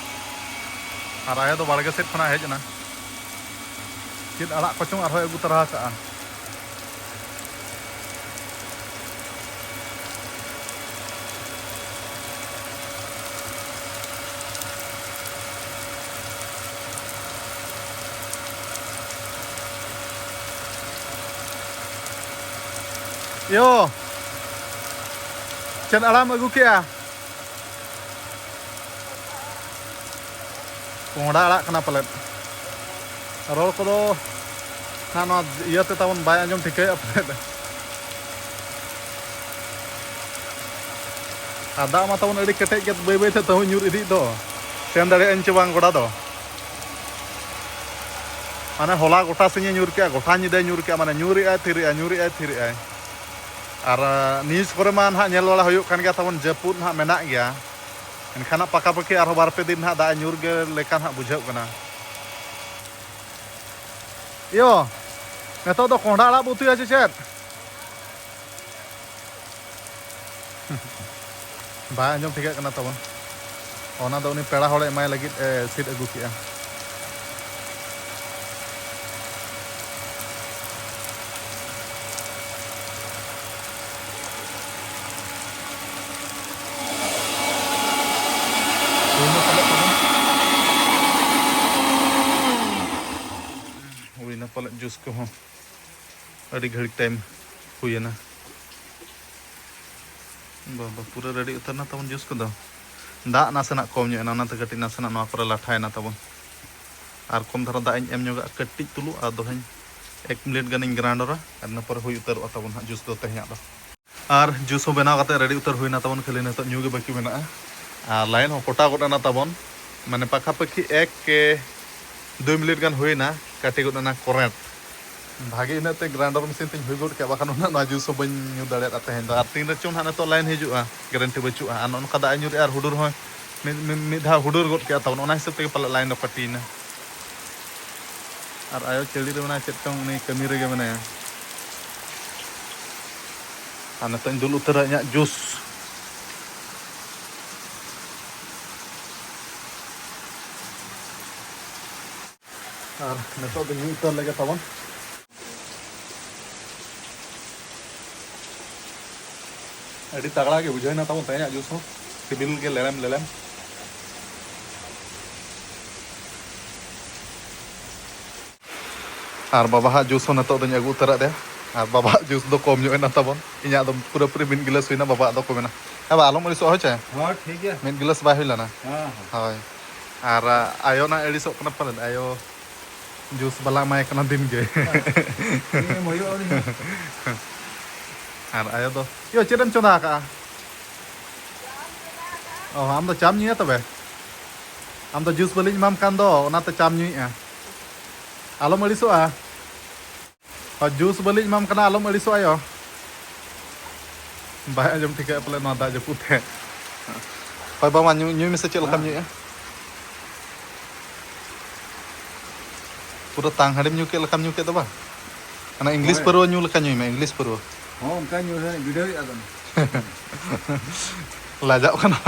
ᱟᱨ ᱟᱭᱳ ᱫᱚ ᱵᱟᱲᱜᱮ ᱥᱮᱫ ᱠᱷᱚᱱᱟᱜ ᱦᱮᱡ ᱮᱱᱟ, ᱪᱮᱫ ᱟᱲᱟᱜ ᱠᱚᱪᱚᱝ ᱟᱨᱦᱚᱸ ᱟᱹᱜᱩ ᱛᱚᱨᱟ ᱟᱠᱟᱜᱼᱟ᱾ ᱭᱳ, ᱪᱮᱫ ᱟᱲᱟᱜ ᱮᱢ ᱟᱹᱜᱩ ᱠᱮᱜᱼᱟ? ᱠᱚᱸᱦᱰᱟ ᱟᱲᱟᱜ ᱠᱟᱱᱟ ᱯᱟᱞᱮᱫ᱾ ᱨᱚᱲ ᱠᱚᱫᱚ ᱱᱟᱜ ᱱᱚᱣᱟ ᱤᱭᱟᱹᱛᱮ ᱛᱟᱵᱚᱱ ᱵᱟᱭ ᱟᱸᱡᱚᱢ ᱴᱷᱤᱠᱟᱹᱭᱮᱫᱼᱟ ᱯᱟᱞᱮᱫ᱾ ᱟᱨ ᱫᱟᱜ ᱢᱟ ᱛᱟᱵᱚᱱ ᱟᱹᱰᱤ ᱠᱮᱴᱮᱡ ᱜᱮ, ᱵᱟᱹᱭ ᱵᱟᱹᱭᱛᱮ ᱛᱟᱹᱦᱩ ᱧᱩᱨ ᱤᱫᱤᱜ ᱫᱚ᱾ ᱥᱮᱱ ᱫᱟᱲᱮᱭᱟᱜ ᱟᱹᱧ ᱪᱮ ᱵᱟᱝ ᱜᱚᱰᱟ ᱫᱚ? ᱢᱟᱱᱮ ᱦᱚᱞᱟ ᱜᱚᱴᱟ ᱥᱤᱧᱮ ᱧᱩᱨ ᱠᱮᱜᱼᱟ, ᱜᱚᱴᱟ ᱧᱤᱫᱟᱹᱭ ᱧᱩᱨ ᱠᱮᱜᱼᱟ, ᱢᱟᱱᱮ ᱧᱩᱨᱮᱜᱼᱟᱭ, ᱛᱷᱤᱨᱮᱜᱼᱟᱭ, ᱧᱩᱨᱮᱜᱼᱟᱭ, ᱛᱷᱤᱨᱮᱜᱼᱟᱭ᱾ ᱟᱨ, ᱟᱸ, news ᱠᱚᱨᱮ ᱢᱟ ᱱᱟᱦᱟᱜ ᱧᱮᱞ ᱵᱟᱲᱟ ᱦᱩᱭᱩᱜ ᱠᱟᱱ ᱜᱮᱭᱟ ᱛᱟᱵᱚᱱ, ᱡᱟᱹᱯᱩᱫ ᱱᱟᱦᱟᱜ ᱢᱮᱱᱟᱜ ᱜᱮᱭᱟ᱾ ᱮᱱᱠᱷᱟᱱ ᱱᱟᱜ ᱯᱟᱠᱟ ᱯᱟᱠᱤ ᱟᱨᱦᱚᱸ ᱵᱟᱨ ᱯᱮ ᱫᱤᱱ ᱱᱟᱦᱟᱜ ᱫᱟᱜ ᱮ ᱧᱩᱨ ᱜᱮ ᱞᱮᱠᱟ ᱱᱟᱦᱟᱜ ᱵᱩᱡᱷᱟᱹᱜ ᱠᱟᱱᱟ᱾ ᱤᱭᱳ, ᱱᱤᱛᱚᱜ ᱫᱚ ᱠᱚᱸᱦᱰᱟ ᱟᱲᱟᱜ ᱵᱚ ᱩᱛᱩᱭᱟ ᱥᱮ ᱪᱮᱫ? ᱵᱟᱭ ᱟᱸᱡᱚᱢ ᱴᱷᱤᱠᱟᱹᱜ ᱠᱟᱱᱟ ᱛᱟᱵᱚᱱ᱾ ᱚᱱᱟ ᱫᱚ ᱩᱱᱤ ᱯᱮᱲᱟ ᱦᱚᱲᱮ ᱮᱢᱟᱭ ᱞᱟᱹᱜᱤᱫ ᱮ ᱥᱤᱫ ᱟᱹᱜᱩ ᱠᱮᱜᱼᱟ᱾ ᱦᱩᱭᱱᱟ ᱯᱟᱞᱮᱫ ᱛᱟᱵᱚᱱ᱾ ᱦᱩᱭᱱᱟ ᱯᱟᱞᱮᱫ ᱡᱩᱥ ᱠᱚᱦᱚᱸ᱾ ᱟᱹᱰᱤ ᱜᱷᱟᱹᱲᱤᱡ time ᱦᱩᱭᱮᱱᱟ᱾ ᱵᱟᱵᱟ, ᱯᱩᱨᱟᱹ ready ᱩᱛᱟᱹᱨ ᱮᱱᱟ ᱛᱟᱵᱚᱱ ᱡᱩᱥ ᱠᱚᱫᱚ᱾ ᱫᱟᱜ ᱱᱟᱥᱮᱱᱟᱜ ᱠᱚᱢ ᱧᱚᱜ ᱮᱱᱟ, ᱚᱱᱟᱛᱮ ᱠᱟᱹᱴᱤᱡ ᱱᱟᱥᱮᱱᱟᱜ ᱱᱚᱣᱟ ᱠᱚᱨᱮ ᱞᱟᱴᱷᱟᱭᱮᱱᱟ ᱛᱟᱵᱚᱱ᱾ ᱟᱨ ᱠᱚᱢ ᱫᱷᱟᱨᱟ ᱫᱟᱜ ᱤᱧ ᱮᱢ ᱧᱚᱜᱟ ᱠᱟᱹᱴᱤᱡ ᱛᱩᱞᱩᱡ, ᱟᱨ ᱫᱚᱦᱲᱟᱧ ᱮᱠ ᱢᱤᱱᱤᱴ ᱜᱟᱱᱤᱧ grinderᱟ, ᱟᱨ ᱤᱱᱟᱹ ᱯᱚᱨᱮ ᱦᱩᱭ ᱩᱛᱟᱹᱨᱚᱜᱼᱟ ᱛᱟᱵᱚᱱ ᱦᱟᱸᱜ ᱡᱩᱥ ᱫᱚ ᱛᱮᱦᱮᱧᱟᱜ ᱫᱚ᱾ ᱟᱨ ᱡᱩᱥ ᱦᱚᱸ ᱵᱮᱱᱟᱣ ᱠᱟᱛᱮ ready ᱩᱛᱟᱹᱨ ᱦᱩᱭᱱᱟ ᱛᱟᱵᱚᱱ, ᱠᱷᱟᱹᱞᱤ ᱱᱤᱛᱚᱜ ᱧᱩ ᱜᱮ ᱵᱟᱹᱠᱤ ᱢᱮᱱᱟᱜᱼᱟ᱾ ᱟᱨ line ᱦᱚᱸ ᱠᱚᱴᱟ ᱜᱚᱫ ᱮᱱᱟ ᱛᱟᱵᱚᱱ, ᱢᱟᱱᱮ ᱯᱟᱠᱷᱟ ᱯᱟᱹᱠᱷᱤ ᱮᱠ ᱠᱮ ᱫᱩᱭ ᱢᱤᱱᱤᱴ ᱜᱟᱱ ᱦᱩᱭᱱᱟ, ᱠᱟᱹᱴᱤ ᱜᱚᱫ ᱮᱱᱟ current᱾ ᱵᱷᱟᱜᱮ ᱤᱱᱟᱹᱜ ᱛᱮ grinder machine ᱛᱤᱧ ᱦᱩᱭ ᱜᱚᱫ ᱠᱮᱜᱼᱟ, ᱵᱟᱠᱷᱟᱱ ᱩᱱᱟᱹᱜ ᱱᱚᱣᱟ ᱡᱩᱥ ᱦᱚᱸ ᱵᱟᱹᱧ ᱧᱩ ᱫᱟᱲᱮᱭᱟᱫᱼᱟ ᱛᱮᱦᱮᱧ ᱫᱚ᱾ ᱟᱨ ᱛᱤᱱ ᱨᱮᱪᱚ ᱱᱟᱦᱟᱜ ᱱᱤᱛᱚᱜ line ᱦᱤᱡᱩᱜᱼᱟ, guarantee ᱵᱟᱹᱪᱩᱜᱼᱟ᱾ ᱟᱨ ᱱᱚᱜᱼᱚ ᱱᱚᱝᱠᱟ ᱫᱟᱜ ᱮ ᱧᱩᱨᱮᱜᱼᱟ ᱟᱨ ᱦᱩᱰᱩᱨ ᱦᱚᱸᱭ ᱢᱤᱫ, ᱢᱤᱫ, ᱢᱤᱫ ᱫᱷᱟᱣ ᱦᱩᱰᱩᱨ ᱜᱚᱫ ᱠᱮᱜᱼᱟ ᱛᱟᱵᱚᱱ, ᱚᱱᱟ ᱦᱤᱥᱟᱹᱵ ᱛᱮᱜᱮ ᱯᱟᱞᱮ line ᱫᱚ ᱠᱟᱹᱴᱤᱭᱮᱱᱟ᱾ ᱟᱨ ᱟᱭᱳ ᱪᱟᱹᱲᱤ ᱨᱮ ᱢᱮᱱᱟᱭᱟ, ᱪᱮᱫ ᱪᱚᱝ ᱩᱱᱤ ᱠᱟᱹᱢᱤ ᱨᱮᱜᱮ ᱢᱮᱱᱟᱭᱟ᱾ ᱟᱨ ᱱᱤᱛᱚᱜ ᱤᱧ ᱫᱩᱞ ᱩᱛᱟᱹᱨᱟ ᱤᱧᱟᱹᱜ ᱡᱩᱥ᱾ ᱟᱨ ᱱᱤᱛᱚᱜ ᱫᱚ ᱧᱩ ᱩᱛᱟᱹᱨ ᱞᱮᱜᱮ ᱛᱟᱵᱚᱱ᱾ ᱟᱹᱰᱤ ᱛᱟᱜᱲᱟ ᱜᱮ ᱵᱩᱡᱷᱟᱹᱣ ᱮᱱᱟ ᱛᱟᱵᱚᱱ ᱛᱮᱦᱮᱧᱟᱜ ᱡᱩᱥ ᱦᱚᱸ, ᱥᱤᱵᱤᱞ ᱜᱮ ᱞᱮᱲᱮᱢ ᱞᱮᱲᱮᱢ᱾ ᱟᱨ ᱵᱟᱵᱟᱣᱟᱜ ᱡᱩᱥ ᱦᱚᱸ ᱱᱤᱛᱚᱜ ᱫᱚᱧ ᱟᱹᱜᱩ ᱩᱛᱟᱹᱨᱟᱫ ᱫᱮᱭᱟ᱾ ᱟᱨ ᱵᱟᱵᱟᱣᱟᱜ ᱡᱩᱥ ᱫᱚ ᱠᱚᱢ ᱧᱚᱜ ᱮᱱᱟ ᱛᱟᱵᱚᱱ, ᱤᱧᱟᱹᱜ ᱫᱚ ᱯᱩᱨᱟᱹᱯᱩᱨᱤ ᱢᱤᱫ ᱜᱤᱞᱟᱹᱥ ᱦᱩᱭᱱᱟ, ᱵᱟᱵᱟᱣᱟᱜ ᱫᱚ ᱠᱚᱢ ᱮᱱᱟ᱾ ᱦᱮᱸ ᱵᱟ, ᱟᱞᱚᱢ ᱟᱹᱲᱤᱥᱚᱜᱼᱟ, ᱦᱳᱭ ᱪᱮ? ᱦᱚᱸ, ᱴᱷᱤᱠ ᱜᱮᱭᱟ᱾ ᱢᱤᱫ ᱜᱤᱞᱟᱹᱥ ᱵᱟᱭ ᱦᱩᱭ ᱞᱮᱱᱟ᱾ ᱦᱮᱸ, ᱦᱮᱸ᱾ ᱦᱳᱭ᱾ ᱟᱨ ᱟᱭᱳ ᱱᱟ ᱟᱹᱲᱤᱥᱚᱜ ᱠᱟᱱᱟ ᱯᱟᱞᱮᱱ, ᱟᱭᱳ ᱡᱩᱥ ᱵᱟᱞᱟ ᱮᱢᱟᱭ ᱠᱟᱱᱟ ᱫᱤᱱ ᱜᱮ᱾ ᱦᱮᱸ᱾ ᱩᱱᱤ ᱮᱢ ᱦᱩᱭᱩᱜᱼᱟ, ᱩᱱᱤ ᱦᱚᱸ᱾ ᱟᱨ ᱟᱭᱳ ᱫᱚ, ᱭᱳ, ᱪᱮᱫ ᱮᱢ ᱪᱚᱸᱫᱟ ᱟᱠᱟᱜᱼᱟ? ᱚ, ᱟᱢ ᱫᱚ ᱪᱟᱢ ᱧᱩᱭᱟ ᱛᱚᱵᱮ? ᱟᱢ ᱫᱚ ᱡᱩᱥ ᱵᱟᱹᱞᱤᱧ ᱮᱢᱟᱢ ᱠᱟᱱ ᱫᱚ, ᱚᱱᱟᱛᱮ ᱪᱟᱢ ᱧᱩᱭᱮᱫᱼᱟ᱾ ᱟᱞᱚᱢ ᱟᱹᱲᱤᱥᱚᱜᱼᱟ᱾ ᱦᱚᱸ, ᱡᱩᱥ ᱵᱟᱹᱞᱤᱧ ᱮᱢᱟᱢ ᱠᱟᱱᱟ, ᱟᱞᱚᱢ ᱟᱹᱲᱤᱥᱚᱜᱼᱟ ᱭᱳ᱾ ᱵᱟᱭ ᱟᱸᱡᱚᱢ ᱴᱷᱤᱠᱟᱹᱜᱼᱟ ᱯᱟᱞᱮ ᱱᱚᱣᱟ ᱫᱟᱜ ᱡᱟᱹᱯᱩᱫ ᱛᱮ᱾ ᱦᱳᱭ ᱵᱟᱵᱟ, ᱧᱩ, ᱧᱩᱭ ᱢᱮᱥᱮ, ᱪᱮᱫ ᱞᱮᱠᱟᱢ ᱦᱮᱸ᱾ ᱧᱩᱭᱮᱫᱼᱟ? ᱯᱩᱨᱟᱹ ᱛᱟᱝ ᱦᱟᱺᱰᱤᱢ ᱧᱩ ᱠᱮᱫ ᱞᱮᱠᱟᱢ ᱧᱩ ᱠᱮᱫ ᱫᱚ ᱵᱟᱝ? ᱚᱱᱟ ᱤᱝᱞᱤᱥ ᱦᱳᱭ᱾ ᱯᱟᱹᱨᱣᱟᱹ ᱧᱩ ᱞᱮᱠᱟ ᱧᱩᱭ ᱢᱮ, ᱤᱝᱞᱤᱥ ᱯᱟᱹᱨᱣᱟᱹ᱾ ᱦᱚᱸ, ᱚᱱᱠᱟ ᱧᱩ ᱨᱮ ᱵᱤᱰᱟᱹᱣᱮᱫᱼᱟ ᱠᱚ᱾ ᱞᱟᱡᱟᱜ ᱠᱟᱱᱟ,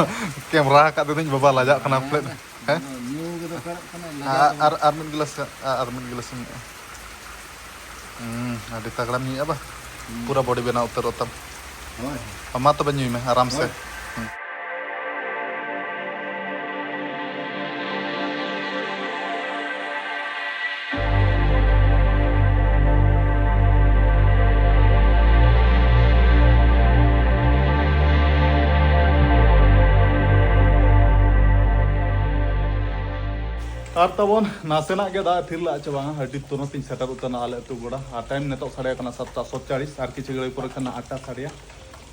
ᱠᱮᱢᱨᱟ ᱟᱠᱟᱫ ᱫᱚᱧ ᱵᱟᱵᱟ, ᱞᱟᱡᱟᱜ ᱠᱟᱱᱟ ᱵᱟᱝ, ᱯᱟᱞᱮᱫ᱾ ᱵᱟᱝ᱾ ᱦᱮᱸ? ᱧᱩ ᱜᱮ ᱫᱚᱨᱠᱟᱨᱚᱜ ᱠᱟᱱᱟ, ᱞᱟᱡᱟᱣ ᱟᱨ, ᱫᱚ᱾ ᱟᱨ, ᱟᱨ ᱢᱤᱫ ᱜᱤᱞᱟᱹᱥ, ᱟᱨ ᱢᱤᱫ ᱜᱤᱞᱟᱹᱥ ᱤᱧ ᱧᱩᱭᱟ᱾ ᱦᱩᱸ, ᱟᱹᱰᱤ ᱛᱟᱜᱲᱟᱢ ᱧᱩᱭᱮᱫᱼᱟ ᱵᱟ᱾ ᱦᱩᱸ᱾ ᱯᱩᱨᱟᱹ ᱵᱚᱰᱤ ᱵᱮᱱᱟᱣ ᱩᱛᱟᱹᱨᱚᱜ ᱛᱟᱢ᱾ ᱦᱳᱭ᱾ ᱢᱟ ᱛᱚᱵᱮ ᱧᱩᱭ ᱢᱮ ᱟᱨᱟᱢ ᱥᱮ᱾ ᱦᱳᱭ᱾ ᱦᱩᱸ᱾ ᱟᱨ ᱛᱟᱵᱚᱱ ᱱᱟᱥᱮᱱᱟᱜ ᱜᱮ ᱫᱟᱜ ᱮ ᱛᱷᱤᱨ ᱞᱟᱜ ᱪᱮ ᱵᱟᱝᱟ, ᱟᱹᱰᱤ ᱛᱩᱨᱟᱹᱛ ᱤᱧ ᱥᱮᱴᱮᱨ ᱩᱛᱟᱹᱨ ᱮᱱᱟ ᱟᱞᱮ ᱟᱹᱛᱩ ᱜᱚᱲᱟ᱾ ᱟᱨ ᱴᱟᱭᱤᱢ ᱱᱤᱛᱚᱜ ᱥᱟᱰᱮ ᱠᱟᱱᱟ ᱥᱟᱛᱴᱟ ᱥᱚᱛᱪᱟᱲᱤᱥ, ᱟᱨ ᱠᱤᱪᱷᱩ ᱜᱷᱟᱹᱲᱤᱡ ᱯᱚᱨᱮ ᱠᱷᱟᱱ ᱟᱴᱴᱟ ᱥᱟᱰᱮᱭᱟ᱾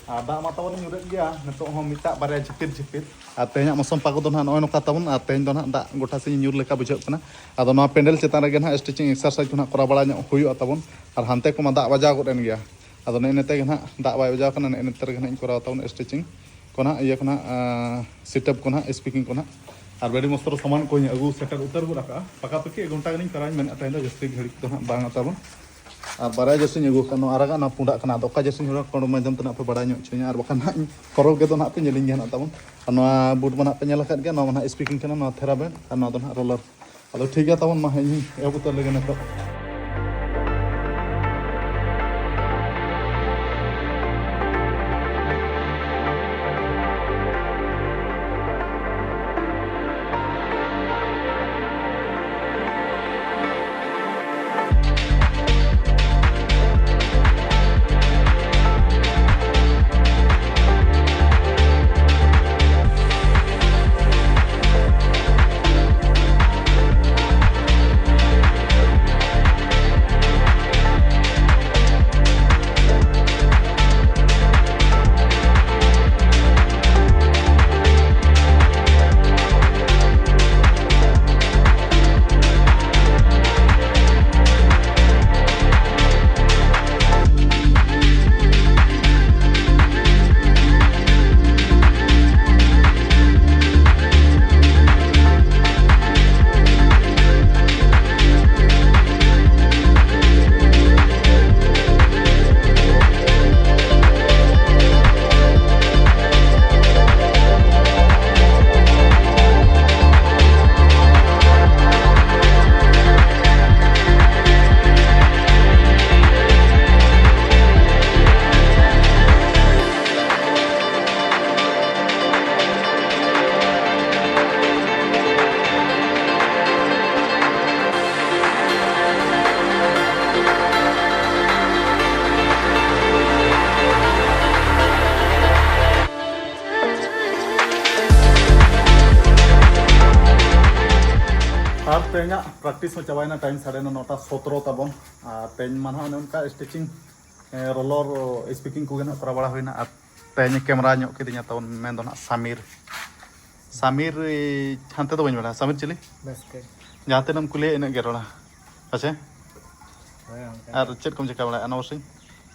ᱟᱨ ᱫᱟᱜ ᱢᱟ ᱛᱟᱵᱚᱱ ᱧᱩᱨᱮᱫ ᱜᱮᱭᱟ, ᱱᱤᱛᱚᱜ ᱦᱚᱸ ᱢᱤᱫᱴᱟᱜ ᱵᱟᱨᱭᱟ ᱡᱷᱤᱯᱤᱨ ᱡᱷᱤᱯᱤᱨ᱾ ᱟᱨ ᱛᱮᱦᱮᱧᱟᱜ ᱢᱳᱥᱚᱢ ᱯᱟᱠᱚ ᱫᱚ ᱱᱟᱦᱟᱜ ᱱᱚᱜᱼᱚᱭ ᱱᱚᱝᱠᱟ ᱛᱟᱵᱚᱱ, ᱟᱨ ᱛᱮᱦᱮᱧ ᱫᱚ ᱱᱟᱦᱟᱜ ᱫᱟᱜ ᱜᱚᱴᱟ ᱥᱮᱫ ᱧᱩᱨ ᱞᱮᱠᱟ ᱵᱩᱡᱷᱟᱹᱜ ᱠᱟᱱᱟ᱾ ᱟᱫᱚ ᱱᱚᱣᱟ ᱯᱮᱱᱰᱮᱞ ᱪᱮᱛᱟᱱ ᱨᱮᱜᱮ ᱱᱟᱦᱟᱜ stretching exercise ᱠᱚ ᱱᱟᱦᱟᱜ ᱠᱚᱨᱟᱣ ᱵᱟᱲᱟ ᱧᱚᱜ ᱦᱩᱭᱩᱜᱼᱟ ᱛᱟᱵᱚᱱ᱾ ᱟᱨ ᱦᱟᱱᱛᱮ ᱠᱚᱢᱟ ᱫᱟᱜ ᱵᱟᱡᱟᱣ ᱜᱚᱫ ᱮᱱ ᱜᱮᱭᱟ᱾ ᱟᱫᱚ ᱱᱮᱜᱼᱮ ᱱᱮᱛᱮ ᱜᱮ ᱱᱟᱦᱟᱜ ᱫᱟᱜ ᱵᱟᱭ ᱵᱟᱡᱟᱣ ᱠᱟᱱᱟ, ᱱᱮᱜᱼᱮ ᱱᱮᱛᱮ ᱨᱮᱜᱮ ᱱᱟᱦᱟᱜ ᱤᱧ ᱠᱚᱨᱟᱣ ᱛᱟᱵᱚᱱ stretching ᱠᱚ ᱱᱟᱦᱟᱜ, ᱤᱭᱟᱹ ᱠᱚ ᱱᱟᱦᱟᱜ, ᱟᱸ, sit up ᱠᱚ ᱱᱟᱦᱟᱜ, speaking ᱠᱚ ᱱᱟᱦᱟᱜ᱾ ᱟᱨ ᱟᱹᱰᱤ ᱢᱚᱥᱛᱚᱨ ᱥᱟᱢᱟᱱ ᱠᱚᱧ ᱟᱹᱜᱩ ᱥᱮᱴᱮᱨ ᱩᱛᱟᱹᱨ ᱜᱚᱫ ᱟᱠᱟᱜᱼᱟ᱾ ᱯᱟᱠᱟ ᱯᱟᱠᱤ ᱮᱠ ᱜᱷᱚᱱᱴᱟ ᱜᱟᱱᱤᱧ ᱠᱚᱨᱟᱣᱟᱧ ᱢᱮᱱᱮᱫ ᱛᱟᱦᱮᱸᱫ ᱫᱚ, ᱡᱟᱹᱥᱛᱤ ᱜᱷᱟᱹᱲᱤᱡ ᱫᱚ ᱱᱟᱦᱟᱜ ᱵᱟᱝᱟ ᱛᱟᱵᱚᱱ᱾ ᱟᱨ ᱵᱟᱨᱭᱟ ᱡᱟᱹᱨᱥᱤᱧ ᱟᱹᱜᱩ ᱟᱠᱟᱫ, ᱱᱚᱣᱟ ᱟᱨᱟᱜᱟᱜ, ᱱᱚᱣᱟ ᱯᱩᱸᱰᱟᱜ ᱠᱟᱱᱟ᱾ ᱟᱫᱚ ᱚᱠᱟ ᱡᱟᱹᱨᱥᱤᱧ ᱦᱚᱨᱚᱜᱟ, comment ᱢᱟᱫᱽᱫᱷᱚᱢ ᱛᱮ ᱱᱟᱦᱟᱜ ᱯᱮ ᱵᱟᱲᱟᱭ ᱧᱚᱜ ᱦᱚᱪᱚᱧᱟ᱾ ᱟᱨ ᱵᱟᱠᱷᱟᱱ ᱱᱟᱦᱟᱜ ᱤᱧ ᱦᱚᱨᱚᱜ ᱜᱮ ᱫᱚ ᱱᱟᱦᱟᱜ ᱯᱮ ᱧᱮᱞᱤᱧ ᱜᱮᱭᱟ ᱱᱟᱦᱟᱜ ᱛᱟᱵᱚᱱ᱾ ᱟᱨ ᱱᱚᱣᱟ boot ᱢᱟ ᱱᱟᱦᱟᱜ ᱯᱮ ᱧᱮᱞ ᱟᱠᱟᱫ ᱜᱮᱭᱟ, ᱱᱚᱣᱟ ᱢᱟ ᱱᱟᱦᱟᱜ speaking ᱠᱟᱱᱟ, ᱱᱚᱣᱟ Theravand, ᱟᱨ ᱱᱚᱣᱟ ᱫᱚ ᱱᱟᱦᱟᱜ roller᱾ ᱟᱫᱚ ᱴᱷᱤᱠ ᱜᱮᱭᱟ, ᱛᱟᱵᱚᱱ ᱢᱟ, ᱤᱧ ᱮᱦᱚᱵ ᱩᱛᱟᱹᱨ ᱞᱮᱜᱮ ᱱᱤᱛᱚᱜ᱾ ᱟᱨ ᱛᱮᱦᱮᱧᱟᱜ practice ᱦᱚᱸ ᱪᱟᱵᱟᱭᱮᱱᱟ, time ᱥᱟᱲᱮ ᱱᱚ, ᱱᱚᱴᱟ ᱥᱚᱛᱨᱚ ᱛᱟᱵᱚᱱ᱾ ᱟᱨ ᱛᱮᱦᱮᱧ ᱢᱟ ᱱᱟᱦᱟᱜ ᱚᱱᱮ ᱚᱱᱠᱟ stitching, ᱮ, roller, speaking ᱠᱚᱜᱮ ᱱᱟᱦᱟᱜ ᱠᱚᱨᱟᱣ ᱵᱟᱲᱟ ᱦᱩᱭᱱᱟ᱾ ᱟᱨ ᱛᱮᱦᱮᱧ ᱮ camera ᱧᱚᱜ ᱠᱤᱫᱤᱧᱟ ᱛᱟᱵᱚᱱ, ᱢᱮᱱ ᱫᱚ ᱱᱟᱦᱟᱜ ᱥᱟᱢᱤᱨ᱾ ᱥᱟᱢᱤᱨ, ᱮ, ᱦᱟᱱᱛᱮ ᱫᱚ ᱵᱟᱹᱧ ᱵᱟᱲᱟᱭᱟ, ᱥᱟᱢᱤᱨ ᱪᱤᱞᱤ? ᱵᱟᱥᱠᱮ᱾ ᱡᱟᱦᱟᱸ ᱛᱤᱱᱟᱹᱜ ᱮᱢ ᱠᱩᱞᱤᱭᱟ, ᱤᱱᱟᱹᱜ ᱜᱮ ᱨᱚᱲᱟ᱾ ᱟᱪᱪᱷᱟ? ᱦᱳᱭ, ᱚᱱᱠᱟ ᱟᱨ ᱜᱮ᱾ ᱪᱮᱫ ᱠᱚᱢ ᱪᱤᱠᱟ ᱵᱟᱲᱟᱭᱟ ᱱᱚᱣᱟ ᱵᱟᱨᱥᱤᱧ?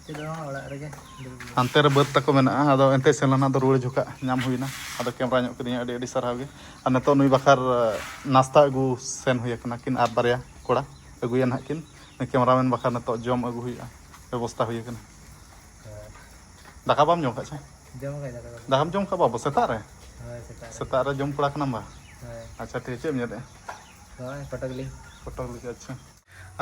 ᱪᱮᱫ ᱦᱚᱸ ᱵᱟᱝ, ᱚᱲᱟᱜ ᱨᱮᱜᱮ ᱫᱩᱲᱩᱵ ᱦᱟᱱᱛᱮ ᱨᱮ ᱵᱟᱹᱫᱽ ᱛᱟᱠᱚ ᱢᱮᱱᱟᱜᱼᱟ, ᱟᱫᱚ ᱮᱱᱛᱮ ᱥᱮᱱ ᱞᱮᱱᱟ ᱫᱚ ᱨᱩᱣᱟᱹᱲ ᱡᱚᱠᱷᱟᱜ ᱧᱟᱢ ᱦᱩᱭᱱᱟ, ᱟᱫᱚ camera ᱧᱚᱜ ᱠᱤᱫᱤᱧᱟ, ᱟᱹᱰᱤ ᱟᱹᱰᱤ ᱥᱟᱨᱦᱟᱣ ᱜᱮ᱾ ᱟᱨ ᱱᱤᱛᱚᱜ ᱱᱩᱭ ᱵᱟᱠᱷᱟᱨ, ᱮ, ᱱᱟᱥᱛᱟ ᱟᱹᱜᱩ ᱥᱮᱱ ᱦᱩᱭ ᱟᱠᱟᱱᱟ, ᱠᱤᱱ ᱟᱨ ᱵᱟᱨᱭᱟ ᱠᱚᱲᱟ ᱟᱹᱜᱩᱭᱟ ᱱᱟᱦᱟᱜ ᱠᱤᱱ, ᱱᱩᱭ cameraman ᱵᱟᱠᱷᱟᱨ ᱱᱤᱛᱚᱜ ᱡᱚᱢ ᱟᱹᱜᱩ ᱦᱩᱭᱩᱜᱼᱟ, ᱵᱮᱵᱚᱥᱛᱟ ᱦᱩᱭ ᱟᱠᱟᱱᱟ᱾ ᱦᱳᱭ᱾ ᱫᱟᱠᱟ ᱵᱟᱢ ᱡᱚᱢ ᱠᱟᱜ ᱪᱮ? ᱡᱚᱢ ᱠᱟᱜ ᱫᱟᱠᱟ ᱫᱚ᱾ ᱫᱟᱠᱟᱢ ᱡᱚᱢ ᱠᱟᱜ ᱵᱟᱵᱩ ᱥᱮᱛᱟᱜ ᱨᱮ? ᱦᱳᱭ, ᱥᱮᱛᱟᱜ ᱨᱮ᱾ ᱥᱮᱛᱟᱜ ᱨᱮ ᱡᱚᱢ ᱠᱚᱲᱟ ᱠᱟᱱᱟᱢ ᱵᱟ? ᱦᱳᱭ᱾ ᱟᱪᱪᱷᱟ, ᱴᱷᱤᱠ, ᱪᱮᱫ ᱮᱢ ᱧᱮᱞᱮᱫᱼᱟ? ᱦᱳᱭ, ᱯᱚᱴᱚᱠ ᱞᱤᱧ᱾ ᱯᱚᱴᱚᱠ ᱞᱤᱧ, ᱟᱪᱪᱷᱟ᱾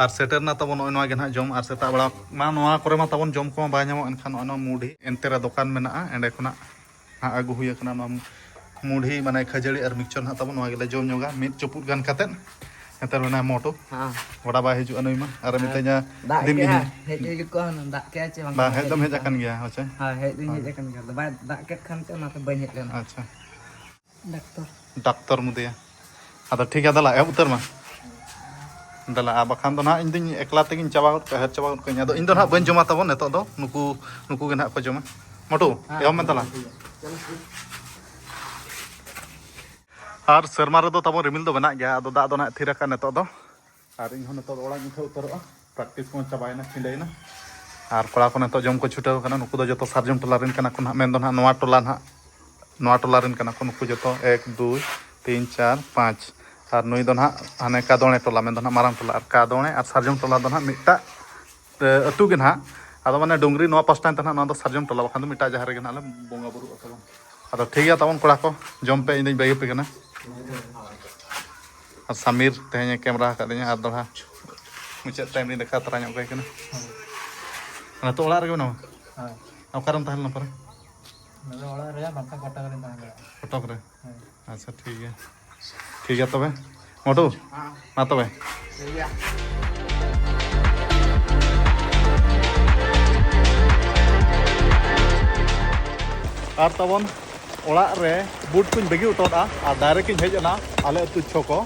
ᱟᱨ ᱥᱮᱴᱮᱨ ᱮᱱᱟ ᱛᱟᱵᱚᱱ ᱱᱚᱜᱼᱚᱭ ᱱᱚᱣᱟ ᱜᱮ ᱱᱟᱦᱟᱜ ᱡᱚᱢ, ᱟᱨ ᱥᱮᱛᱟᱜ ᱵᱮᱲᱟ ᱢᱟ ᱱᱚᱣᱟ ᱠᱚᱨᱮ ᱢᱟ ᱛᱟᱵᱚᱱ ᱡᱚᱢ ᱠᱚᱢᱟ ᱵᱟᱭ ᱧᱟᱢᱚᱜ, ᱮᱱᱠᱷᱟᱱ ᱱᱚᱜᱼᱚᱭ ᱱᱚᱣᱟ ᱢᱩᱰᱷᱤ ᱮᱱᱛᱮ ᱨᱮ ᱫᱚᱠᱟᱱ ᱢᱮᱱᱟᱜᱼᱟ, ᱮᱸᱰᱮ ᱠᱷᱚᱱᱟᱜ ᱦᱟᱸᱜ ᱟᱹᱜᱩ ᱦᱩᱭ ᱟᱠᱟᱱᱟ ᱱᱚᱣᱟ ᱢᱩᱰᱷᱤ, ᱢᱟᱱᱮ ᱠᱷᱟᱹᱡᱟᱹᱲᱤ ᱟᱨ ᱢᱤᱠᱥᱪᱚᱨ ᱱᱟᱦᱟᱜ ᱛᱟᱵᱚᱱ, ᱱᱚᱣᱟ ᱜᱮᱞᱮ ᱡᱚᱢ ᱧᱚᱜᱟ ᱢᱤᱫ ᱪᱩᱯᱩᱫ ᱜᱟᱱ ᱠᱟᱛᱮᱫ᱾ ᱮᱱᱛᱮ ᱢᱮᱱᱟᱭ ᱢᱚᱴᱩ, ᱦᱮᱸ᱾ ᱜᱚᱰᱟ ᱵᱟᱭ ᱦᱤᱡᱩᱜᱼᱟ ᱱᱩᱭ ᱢᱟ, ᱟᱨ ᱢᱤᱛᱟᱹᱧᱟ ᱫᱟᱜ ᱫᱤᱱ ᱜᱮ ᱠᱮᱜᱼᱟ, ᱦᱤᱡᱩᱜ᱾ ᱦᱮᱡ ᱦᱩᱭ ᱠᱚᱜᱼᱟ ᱦᱩᱱᱟᱹᱝ, ᱫᱟᱜ ᱠᱮᱜᱼᱟ ᱪᱮ ᱵᱟᱝ? ᱵᱟᱝ, ᱦᱮᱡ ᱫᱚᱢ ᱦᱮᱡ ᱟᱠᱟᱱ ᱜᱮᱭᱟ, ᱦᱳᱭ ᱥᱮ? ᱦᱳᱭ, ᱦᱮᱡ ᱫᱩᱧ ᱦᱮᱡ ᱟᱠᱟᱱ ᱜᱮᱭᱟ, ᱟᱫᱚ ᱵᱟᱭ ᱫᱟᱜ ᱠᱮᱫ ᱠᱷᱟᱱ ᱛᱮ ᱚᱱᱟᱛᱮ ᱵᱟᱹᱧ ᱦᱮᱡ ᱞᱮᱱᱟ᱾ ᱟᱪᱪᱷᱟ᱾ ᱰᱟᱠᱛᱚᱨ᱾ ᱰᱟᱠᱛᱚᱨ ᱢᱩᱫᱤᱭᱟ᱾ ᱟᱫᱚ ᱴᱷᱤᱠ ᱜᱮᱭᱟ, ᱫᱮᱞᱟ, ᱮᱦᱚᱵ ᱩᱛᱟᱹᱨ ᱢᱟ᱾ ᱫᱮᱞᱟ, ᱟᱨ ᱵᱟᱠᱷᱟᱱ ᱫᱚ ᱱᱟᱦᱟᱜ ᱤᱧ ᱫᱩᱧ ᱮᱠᱞᱟ ᱛᱮᱜᱤᱧ ᱪᱟᱵᱟ ᱜᱚᱫ ᱠᱟᱜᱼᱟ, ᱦᱮᱡ ᱪᱟᱵᱟ ᱜᱚᱫ ᱠᱟᱜᱼᱟᱹᱧ᱾ ᱟᱫᱚ ᱤᱧ ᱫᱚ ᱱᱟᱦᱟᱜ ᱵᱟᱹᱧ ᱡᱚᱢᱟ ᱛᱟᱵᱚᱱ ᱱᱤᱛᱚᱜ ᱫᱚ, ᱱᱩᱠᱩ, ᱱᱩᱠᱩ ᱜᱮ ᱱᱟᱦᱟᱜ ᱠᱚ ᱡᱚᱢᱟ᱾ ᱢᱚᱴᱩ, ᱮᱦᱚᱵ ᱢᱮ ᱫᱮᱞᱟ᱾ ᱟᱨ ᱥᱮᱨᱢᱟ ᱨᱮᱫᱚ ᱛᱟᱵᱚᱱ ᱨᱤᱢᱤᱞ ᱫᱚ ᱢᱮᱱᱟᱜ ᱜᱮᱭᱟ, ᱟᱫᱚ ᱫᱟᱜ ᱫᱚ ᱱᱟᱦᱟᱜ ᱛᱷᱤᱨ ᱟᱠᱟᱱ ᱱᱤᱛᱚᱜ ᱫᱚ᱾ ᱟᱨ ᱤᱧ ᱦᱚᱸ ᱱᱤᱛᱚᱜ ᱫᱚ ᱚᱲᱟᱜ ᱤᱧ ᱩᱴᱷᱟᱹᱣ ᱩᱛᱟᱹᱨᱚᱜᱼᱟ᱾ ᱯᱨᱮᱠᱴᱤᱥ ᱠᱚᱦᱚᱸ ᱪᱟᱵᱟᱭᱮᱱᱟ, ᱠᱷᱤᱸᱰᱟᱹᱭᱮᱱᱟ᱾ ᱟᱨ ᱠᱚᱲᱟ ᱠᱚ ᱱᱤᱛᱚᱜ ᱡᱚᱢ ᱠᱚ ᱪᱷᱩᱴᱟᱹᱣ ᱠᱟᱱᱟ᱾ ᱱᱩᱠᱩ ᱫᱚ ᱡᱚᱛᱚ ᱥᱟᱨᱡᱚᱢ ᱴᱚᱞᱟ ᱨᱮᱱ ᱠᱟᱱᱟ ᱠᱚ ᱱᱟᱦᱟᱜ, ᱢᱮᱱᱫᱚ ᱱᱟᱦᱟᱜ ᱱᱚᱣᱟ ᱴᱚᱞᱟ ᱱᱟᱦᱟᱜ, ᱱᱚᱣᱟ ᱴᱚᱞᱟ ᱨᱮᱱ ᱠᱟᱱᱟ ᱠᱚ ᱱᱩᱠᱩ ᱡᱚᱛᱚ, ᱮᱠ, ᱫᱩᱭ, ᱛᱤᱱ, ᱪᱟᱨ, ᱯᱟᱸᱪ᱾ ᱟᱨ ᱱᱩᱭ ᱫᱚ ᱱᱟᱦᱟᱜ ᱦᱟᱱᱮ ᱠᱟᱫᱚᱬᱮ ᱴᱚᱞᱟ, ᱢᱮᱱᱫᱚ ᱱᱟᱦᱟᱜ ᱢᱟᱨᱟᱝ ᱴᱚᱞᱟ᱾ ᱟᱨ ᱠᱟᱫᱚᱬᱮ ᱟᱨ ᱥᱟᱨᱡᱚᱢ ᱴᱚᱞᱟ ᱫᱚ ᱱᱟᱦᱟᱜ ᱢᱤᱫᱴᱟᱜ, ᱮ, ᱟᱹᱛᱩ ᱜᱮ ᱱᱟᱦᱟᱜ᱾ ᱟᱫᱚ ᱢᱟᱱᱮ ᱰᱩᱝᱨᱤ ᱱᱚᱣᱟ ᱯᱟᱥᱴᱟ ᱛᱮ ᱱᱟᱦᱟᱜ ᱱᱚᱣᱟ ᱫᱚ ᱥᱟᱨᱡᱚᱢ ᱴᱚᱞᱟ, ᱵᱟᱠᱷᱟᱱ ᱫᱚ ᱢᱤᱫᱴᱟᱜ ᱡᱟᱦᱮᱨ ᱨᱮᱜᱮ ᱱᱟᱦᱟᱜ ᱞᱮ ᱵᱚᱸᱜᱟ ᱵᱩᱨᱩᱜᱼᱟ ᱛᱟᱵᱚᱱ᱾ ᱟᱫᱚ ᱴᱷᱤᱠ ᱜᱮᱭᱟ ᱛᱟᱵᱚᱱ ᱠᱚᱲᱟ ᱠᱚ, ᱡᱚᱢ ᱯᱮ, ᱤᱧ ᱫᱚᱧ ᱵᱟᱹᱜᱤ ᱟᱯᱮ ᱠᱟᱱᱟ᱾ ᱟᱨ ᱥᱟᱢᱤᱨ ᱛᱮᱦᱮᱧ ᱮ ᱠᱮᱢᱨᱟ ᱟᱠᱟᱫᱤᱧᱟ, ᱟᱨ ᱫᱚᱲᱦᱟ ᱢᱩᱪᱟᱹᱫ ᱴᱟᱭᱤᱢ ᱨᱤᱧ ᱫᱮᱠᱷᱟᱣ ᱛᱚᱨᱟ ᱧᱚᱜ ᱠᱟᱭ ᱠᱟᱱᱟ᱾ ᱱᱤᱛᱚᱜ ᱚᱲᱟᱜ ᱨᱮᱜᱮ ᱢᱮᱱᱟᱢᱟ? ᱦᱳᱭ᱾ ᱚᱠᱟᱨᱮᱢ ᱛᱟᱦᱮᱸ ᱞᱮᱱᱟ ᱯᱚᱨᱮ? ᱱᱚᱰᱮ ᱚᱲᱟᱜ ᱨᱮ, ᱵᱟᱝᱠᱷᱟᱱ ᱠᱚᱴᱚᱠ ᱨᱮᱧ ᱛᱟᱦᱮᱸ ᱫᱟᱲᱮᱭᱟᱜᱼᱟ᱾ ᱠᱚᱴᱚᱠ ᱨᱮ? ᱦᱳᱭ᱾ ᱟᱪᱪᱷᱟ, ᱴᱷᱤᱠ ᱜᱮᱭᱟ᱾ ᱴᱷᱤᱠ ᱜᱮᱭᱟ ᱛᱚᱵᱮ, ᱢᱚᱴᱩ? ᱦᱮᱸ᱾ ᱢᱟ ᱛᱚᱵᱮ᱾ ᱴᱷᱤᱠ ᱜᱮᱭᱟ᱾ ᱟᱨ ᱛᱟᱵᱚᱱ ᱚᱲᱟᱜ ᱨᱮ ᱵᱩᱴ ᱠᱚᱧ ᱵᱟᱹᱜᱤ ᱦᱚᱴᱚ ᱠᱟᱜᱼᱟ ᱟᱨ direct ᱤᱧ ᱦᱮᱡ ᱮᱱᱟ ᱟᱞᱮ ᱟᱹᱛᱩ ᱪᱷᱚᱠᱚ᱾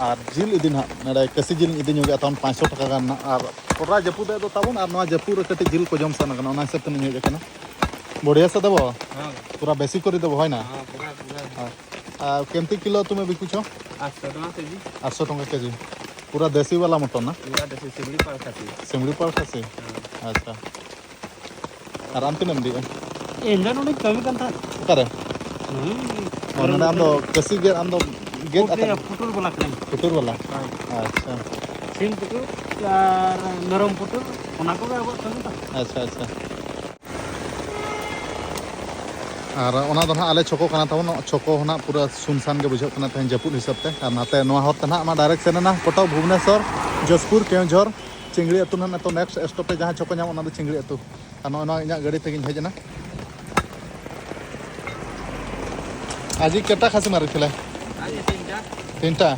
ᱟᱨ ᱡᱤᱞ ᱤᱫᱤ ᱱᱟᱦᱟᱜ, ᱱᱚᱰᱮ ᱠᱟᱹᱥᱤ ᱡᱤᱞ ᱤᱧ ᱤᱫᱤ ᱧᱚᱜᱮᱜᱼᱟ ᱛᱟᱵᱚᱱ ᱯᱟᱸᱪᱥᱚ ᱴᱟᱠᱟ ᱜᱟᱱ ᱱᱟᱦᱟᱜ᱾ ᱟᱨ ᱠᱚᱰᱨᱟ ᱡᱟᱹᱯᱩᱫ ᱮᱫ ᱫᱚ ᱛᱟᱵᱚᱱ, ᱟᱨ ᱱᱚᱣᱟ ᱡᱟᱹᱯᱩᱫ ᱨᱮ ᱠᱟᱹᱴᱤᱡ ᱡᱤᱞ ᱠᱚ ᱡᱚᱢ ᱥᱟᱱᱟ ᱠᱟᱱᱟ, ᱚᱱᱟ ᱦᱤᱥᱟᱹᱵ ᱛᱮᱞᱤᱧ ᱦᱮᱡ ᱟᱠᱟᱱᱟ᱾ ᱵᱚᱲᱤᱭᱟ ᱥᱮ ᱫᱮᱵᱚ? ᱦᱮᱸ᱾ ᱯᱩᱨᱟ ᱵᱮᱥᱤ ᱠᱚᱨᱮ ᱫᱮᱵᱚ, ᱦᱳᱭ ᱱᱟ? ᱦᱮᱸ, ᱯᱩᱨᱟ, ᱯᱩᱨᱟ᱾ ᱦᱳᱭ᱾ ᱟᱨ ᱠᱮᱢᱛᱤ ᱠᱤᱞᱳ ᱛᱩᱢᱮ ᱵᱤᱠᱩᱪᱷᱚ? ᱟᱴᱥᱚ ᱴᱟᱠᱟ ᱠᱮᱡᱤ᱾ ᱟᱴᱥᱚ ᱴᱟᱠᱟ ᱠᱮᱡᱤ᱾ ᱯᱩᱨᱟ ᱫᱮᱥᱤ ᱵᱟᱞᱟ ᱢᱚᱴᱚᱱ ᱱᱟ? ᱯᱩᱨᱟ ᱫᱮᱥᱤ, ᱥᱤᱢᱲᱤ ᱯᱟᱲ ᱠᱷᱟᱥᱤ᱾ ᱥᱤᱢᱲᱤ ᱯᱟᱲ ᱠᱷᱟᱥᱤ? ᱦᱮᱸ᱾ ᱟᱪᱪᱷᱟ᱾ ᱟᱨ ᱟᱢ ᱛᱤᱱᱟᱹᱜ ᱮᱢ ᱤᱫᱤᱭᱮᱫᱼᱟ? ᱤᱧ ᱫᱚ ᱱᱚᱰᱮᱧ ᱠᱟᱹᱢᱤ ᱠᱟᱱ ᱛᱟᱦᱮᱸᱫ᱾ ᱚᱠᱟᱨᱮ? ᱦᱩᱸ᱾ ᱚ, ᱱᱚᱰᱮ ᱟᱢ ᱫᱚ ᱠᱟᱹᱥᱤ ᱜᱮᱫ, ᱟᱢ ᱫᱚ ᱜᱮᱫ ᱯᱩᱴᱩᱨ, ᱟᱠᱟᱫ? ᱯᱩᱴᱩᱨ ᱵᱟᱞᱟ ᱠᱟᱹᱱᱟᱹᱧ᱾ ᱯᱩᱴᱩᱨ ᱵᱟᱞᱟ? ᱦᱳᱭ᱾ ᱟᱪᱪᱷᱟ᱾ ᱥᱤᱢ ᱯᱩᱴᱩᱨ ᱟᱨ ᱢᱮᱨᱚᱢ ᱯᱩᱴᱩᱨ, ᱚᱱᱟ ᱠᱚᱜᱮ ᱟᱵᱚᱣᱟᱜ ᱠᱟᱹᱢᱤ ᱫᱚ᱾ ᱟᱪᱪᱷᱟ, ᱟᱪᱪᱷᱟ᱾ ᱟᱨ ᱚᱱᱟ ᱫᱚ ᱱᱟᱦᱟᱜ ᱟᱞᱮ ᱪᱷᱚᱠᱚ ᱠᱟᱱᱟ ᱛᱟᱵᱚᱱ᱾ ᱪᱷᱚᱠᱚ ᱦᱚᱸ ᱱᱟᱦᱟᱜ ᱯᱩᱨᱟᱹ ᱥᱩᱱᱥᱟᱱ ᱜᱮ ᱵᱩᱡᱷᱟᱹᱜ ᱠᱟᱱᱟ ᱛᱮᱦᱮᱧ ᱡᱟᱹᱯᱩᱫ ᱦᱤᱥᱟᱹᱵ ᱛᱮ᱾ ᱟᱨ ᱱᱟᱛᱮ ᱱᱚᱣᱟ ᱦᱚᱨ ᱛᱮ ᱱᱟᱦᱟᱜ ᱟᱢᱟᱜ ᱰᱟᱭᱨᱮᱠᱥᱚᱱ ᱮᱱᱟ ᱠᱚᱴᱚᱠ, ᱵᱷᱩᱵᱽᱱᱮᱥᱚᱨ, ᱡᱟᱹᱥᱯᱩᱨ, ᱠᱮᱣᱡᱷᱚᱨ, ᱪᱤᱝᱲᱤ ᱟᱹᱛᱩ ᱱᱟᱦᱟᱜ ᱱᱤᱛᱚᱜ ᱱᱮᱠᱥᱴ ᱥᱴᱚᱯᱮᱡᱽ ᱡᱟᱦᱟᱸ ᱪᱷᱚᱠᱚ ᱧᱟᱢᱚᱜ, ᱚᱱᱟ ᱫᱚ ᱪᱤᱝᱲᱤ ᱟᱹᱛᱩ᱾ ᱟᱨ ᱱᱚᱜᱼᱚᱭ ᱱᱚᱣᱟ ᱤᱧᱟᱹᱜ ᱜᱟᱹᱰᱤ ᱛᱮᱜᱤᱧ ᱦᱮᱡ ᱮᱱᱟ᱾ ᱟᱡᱤ ᱠᱮᱴᱟ ᱠᱷᱟᱥᱤ ᱢᱟᱨᱤ ᱛᱷᱤᱞᱟᱭ? ᱟᱡᱤ ᱛᱤᱱᱴᱟ᱾ ᱛᱤᱱᱴᱟ?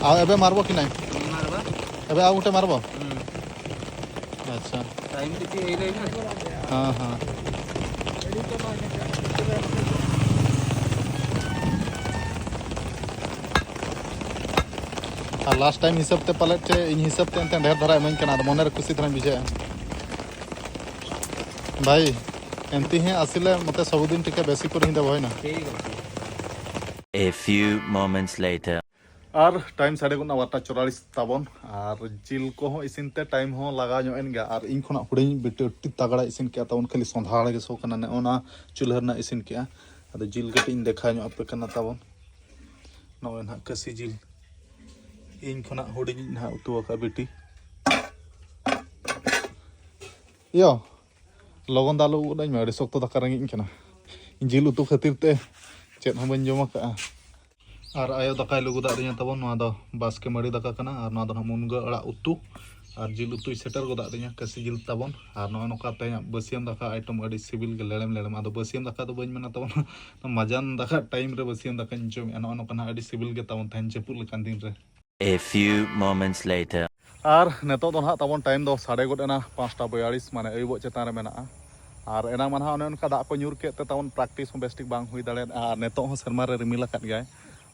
ᱟᱨ ᱮᱵᱮ ᱢᱟᱨᱵᱚ ᱠᱤᱱᱟᱭ? ᱢᱟᱨᱵᱟ᱾ ᱮᱵᱮ ᱟᱨ ᱜᱚᱴᱮ ᱢᱟᱨᱵᱚ? ᱦᱩᱸ᱾ ᱟᱪᱪᱷᱟ᱾ ᱴᱟᱭᱤᱢ ᱠᱤᱪᱷᱩ ᱦᱩᱭ ᱞᱮᱱᱟ᱾ ᱦᱮᱸ, ᱦᱮᱸ᱾ ᱟᱨ ᱞᱟᱥᱴ ᱴᱟᱭᱤᱢ ᱦᱤᱥᱟᱹᱵ ᱛᱮ ᱯᱟᱞᱮᱫ ᱪᱮ ᱤᱧ ᱦᱤᱥᱟᱹᱵ ᱛᱮ ᱮᱱᱛᱮ ᱰᱷᱮᱨ ᱫᱷᱟᱨᱟ ᱤᱢᱟᱹᱧ ᱠᱟᱱᱟ, ᱟᱫᱚ ᱢᱚᱱᱮᱨᱮ ᱠᱩᱥᱤ ᱫᱷᱟᱨᱟᱧ ᱵᱩᱡᱷᱟᱹᱣᱮᱫᱼᱟ᱾ ᱵᱷᱟᱭ, ᱮᱱᱛᱮ ᱦᱮᱸ ᱟᱥᱤᱞᱮ ᱢᱚᱛᱮ ᱥᱚᱵᱩᱫᱤᱱ ᱴᱷᱤᱠᱟ ᱵᱮᱥᱤ ᱠᱚᱨᱮ ᱦᱤᱸᱫᱟ ᱵᱚᱭ ᱱᱟ᱾ ᱴᱷᱤᱠ ᱟᱪᱷᱮ᱾ A few moments later. R time ᱥᱟᱰᱮ ᱜᱚᱫ ᱱᱟ ᱵᱟᱨᱚᱴᱟ ᱪᱩᱣᱟᱞᱤᱥ ᱛᱟᱵᱚᱱ᱾ ᱟᱨ ᱡᱤᱞ ᱠᱚᱦᱚᱸ ᱤᱥᱤᱱ ᱛᱮ ᱴᱟᱭᱤᱢ ᱦᱚᱸ ᱞᱟᱜᱟᱣ ᱧᱚᱜ ᱮᱱ ᱜᱮᱭᱟ᱾ ᱟᱨ ᱤᱧ ᱠᱷᱚᱱᱟᱜ ᱦᱩᱰᱤᱧ ᱵᱤᱴᱤ ᱟᱹᱰᱤ ᱛᱟᱜᱲᱟ ᱤᱥᱤᱱ ᱠᱮᱜᱼᱟ ᱛᱟᱵᱚᱱ, ᱠᱷᱟᱹᱞᱤ ᱥᱚᱸᱫᱷᱟᱲ ᱜᱮ ᱥᱚ ᱠᱟᱱᱟ᱾ ᱱᱚᱜᱼᱚ ᱱᱟ ᱪᱩᱞᱦᱟᱹ ᱨᱮᱱᱟᱜ ᱤᱥᱤᱱ ᱠᱮᱜᱼᱟ᱾ ᱟᱫᱚ ᱡᱤᱞ ᱠᱟᱹᱴᱤᱡ ᱤᱧ ᱫᱮᱠᱷᱟᱣ ᱧᱚᱜ ᱟᱯᱮ ᱠᱟᱱᱟ ᱛᱟᱵᱚᱱ᱾ ᱱᱚᱜᱼᱚᱭ ᱱᱟᱦᱟᱜ ᱠᱟᱹᱥᱤ ᱡᱤᱞ ᱤᱧ ᱠᱷᱚᱱᱟᱜ ᱦᱩᱰᱤᱧᱤᱡ ᱱᱟᱦᱟᱜ ᱩᱛᱩ ᱟᱠᱟᱫ ᱵᱤᱴᱤ᱾ ᱤᱭᱳ, ᱞᱚᱜᱚᱱ ᱫᱚ ᱟᱞᱚ ᱩᱫ ᱟᱹᱧ ᱢᱮ, ᱟᱹᱰᱤ ᱥᱚᱠᱛᱚ ᱫᱟᱠᱟ ᱨᱮᱸᱜᱮᱡ ᱤᱧ ᱠᱟᱱᱟ᱾ ᱡᱤᱞ ᱩᱛᱩ ᱠᱷᱟᱹᱛᱤᱨ ᱛᱮ ᱪᱮᱫ ᱦᱚᱸ ᱵᱟᱹᱧ ᱡᱚᱢ ᱟᱠᱟᱫᱼᱟ᱾ ᱟᱨ ᱟᱭᱳ ᱫᱟᱠᱟᱭ ᱞᱩ ᱜᱚᱫᱟᱜ ᱞᱤᱧᱟ ᱛᱟᱵᱚᱱ᱾ ᱱᱚᱣᱟ ᱫᱚ ᱵᱟᱥᱠᱮ ᱢᱟᱹᱲᱤ ᱫᱟᱠᱟ ᱠᱟᱱᱟ, ᱟᱨ ᱱᱚᱣᱟ ᱫᱚ ᱱᱟᱦᱟᱜ ᱢᱩᱱᱜᱟᱹ ᱟᱲᱟᱜ ᱩᱛᱩ, ᱟᱨ ᱡᱤᱞ ᱩᱛᱩᱭ ᱥᱮᱴᱮᱨ ᱜᱚᱫᱟᱜ ᱞᱤᱧᱟ, ᱠᱟᱹᱥᱤ ᱡᱤᱞ ᱛᱟᱵᱚᱱ᱾ ᱟᱨ ᱱᱚᱜᱼᱚᱭ ᱱᱚᱝᱠᱟ ᱛᱮᱦᱮᱧᱟᱜ ᱵᱟᱹᱥᱭᱟᱹᱢ ᱫᱟᱠᱟ ᱟᱭᱴᱮᱢ ᱟᱹᱰᱤ ᱥᱤᱵᱤᱞ ᱜᱮ ᱞᱮᱲᱮᱢ ᱞᱮᱲᱮᱢ᱾ ᱟᱫᱚ ᱵᱟᱹᱥᱭᱟᱹᱢ ᱫᱟᱠᱟ ᱫᱚ ᱵᱟᱹᱧ ᱢᱮᱱᱟ ᱛᱟᱵᱚᱱ, ᱢᱟᱡᱟᱱ ᱫᱟᱠᱟ ᱴᱟᱭᱤᱢ ᱨᱮ ᱵᱟᱹᱥᱭᱟᱹᱢ ᱫᱟᱠᱟᱧ ᱡᱚᱢᱮᱜᱼᱟ᱾ ᱱᱚᱜᱼᱚᱭ ᱱᱚᱝᱠᱟ ᱱᱟᱦᱟᱜ ᱟᱹᱰᱤ ᱥᱤᱵᱤᱞ ᱜᱮ ᱛᱟᱵᱚᱱ ᱛᱟᱦᱮᱱ ᱡᱟᱹᱯᱩᱫ ᱞᱮᱠᱟᱱ ᱫᱤᱱ ᱨᱮ᱾ A few moments later. ᱟᱨ ᱱᱤᱛᱚᱜ ᱫᱚ ᱱᱟᱦᱟᱜ ᱛᱟᱵᱚᱱ ᱴᱟᱭᱤᱢ ᱫᱚ ᱥᱟᱲᱮ ᱜᱚᱴ ᱮᱱᱟ, ᱯᱟᱸᱪᱴᱟ ᱵᱚᱭᱟᱞᱤᱥ, ᱢᱟᱱᱮ ᱟᱹᱭᱩᱵᱚᱜ ᱪᱮᱛᱟᱱ ᱨᱮ ᱢᱮᱱᱟᱜᱼᱟ᱾ ᱟᱨ ᱮᱱᱟᱝ ᱢᱟ ᱱᱟᱦᱟᱜ ᱚᱱᱮ ᱚᱱᱠᱟ ᱫᱟᱜ ᱠᱚ ᱧᱩᱨ ᱠᱮᱫ ᱛᱮ ᱛᱟᱵᱚᱱ ᱯᱨᱮᱠᱴᱤᱥ ᱦᱚᱸ ᱵᱮᱥ ᱴᱷᱤᱠ ᱵᱟᱝ ᱦᱩᱭ ᱫᱟᱲᱮᱭᱟᱫᱼᱟ᱾ ᱟᱨ ᱱᱤᱛᱚᱜ ᱦᱚᱸ ᱥᱮᱨᱢᱟ ᱨᱮ ᱨᱤᱢᱤᱞ ᱟᱠᱟᱫ ᱜᱮᱭᱟᱭ᱾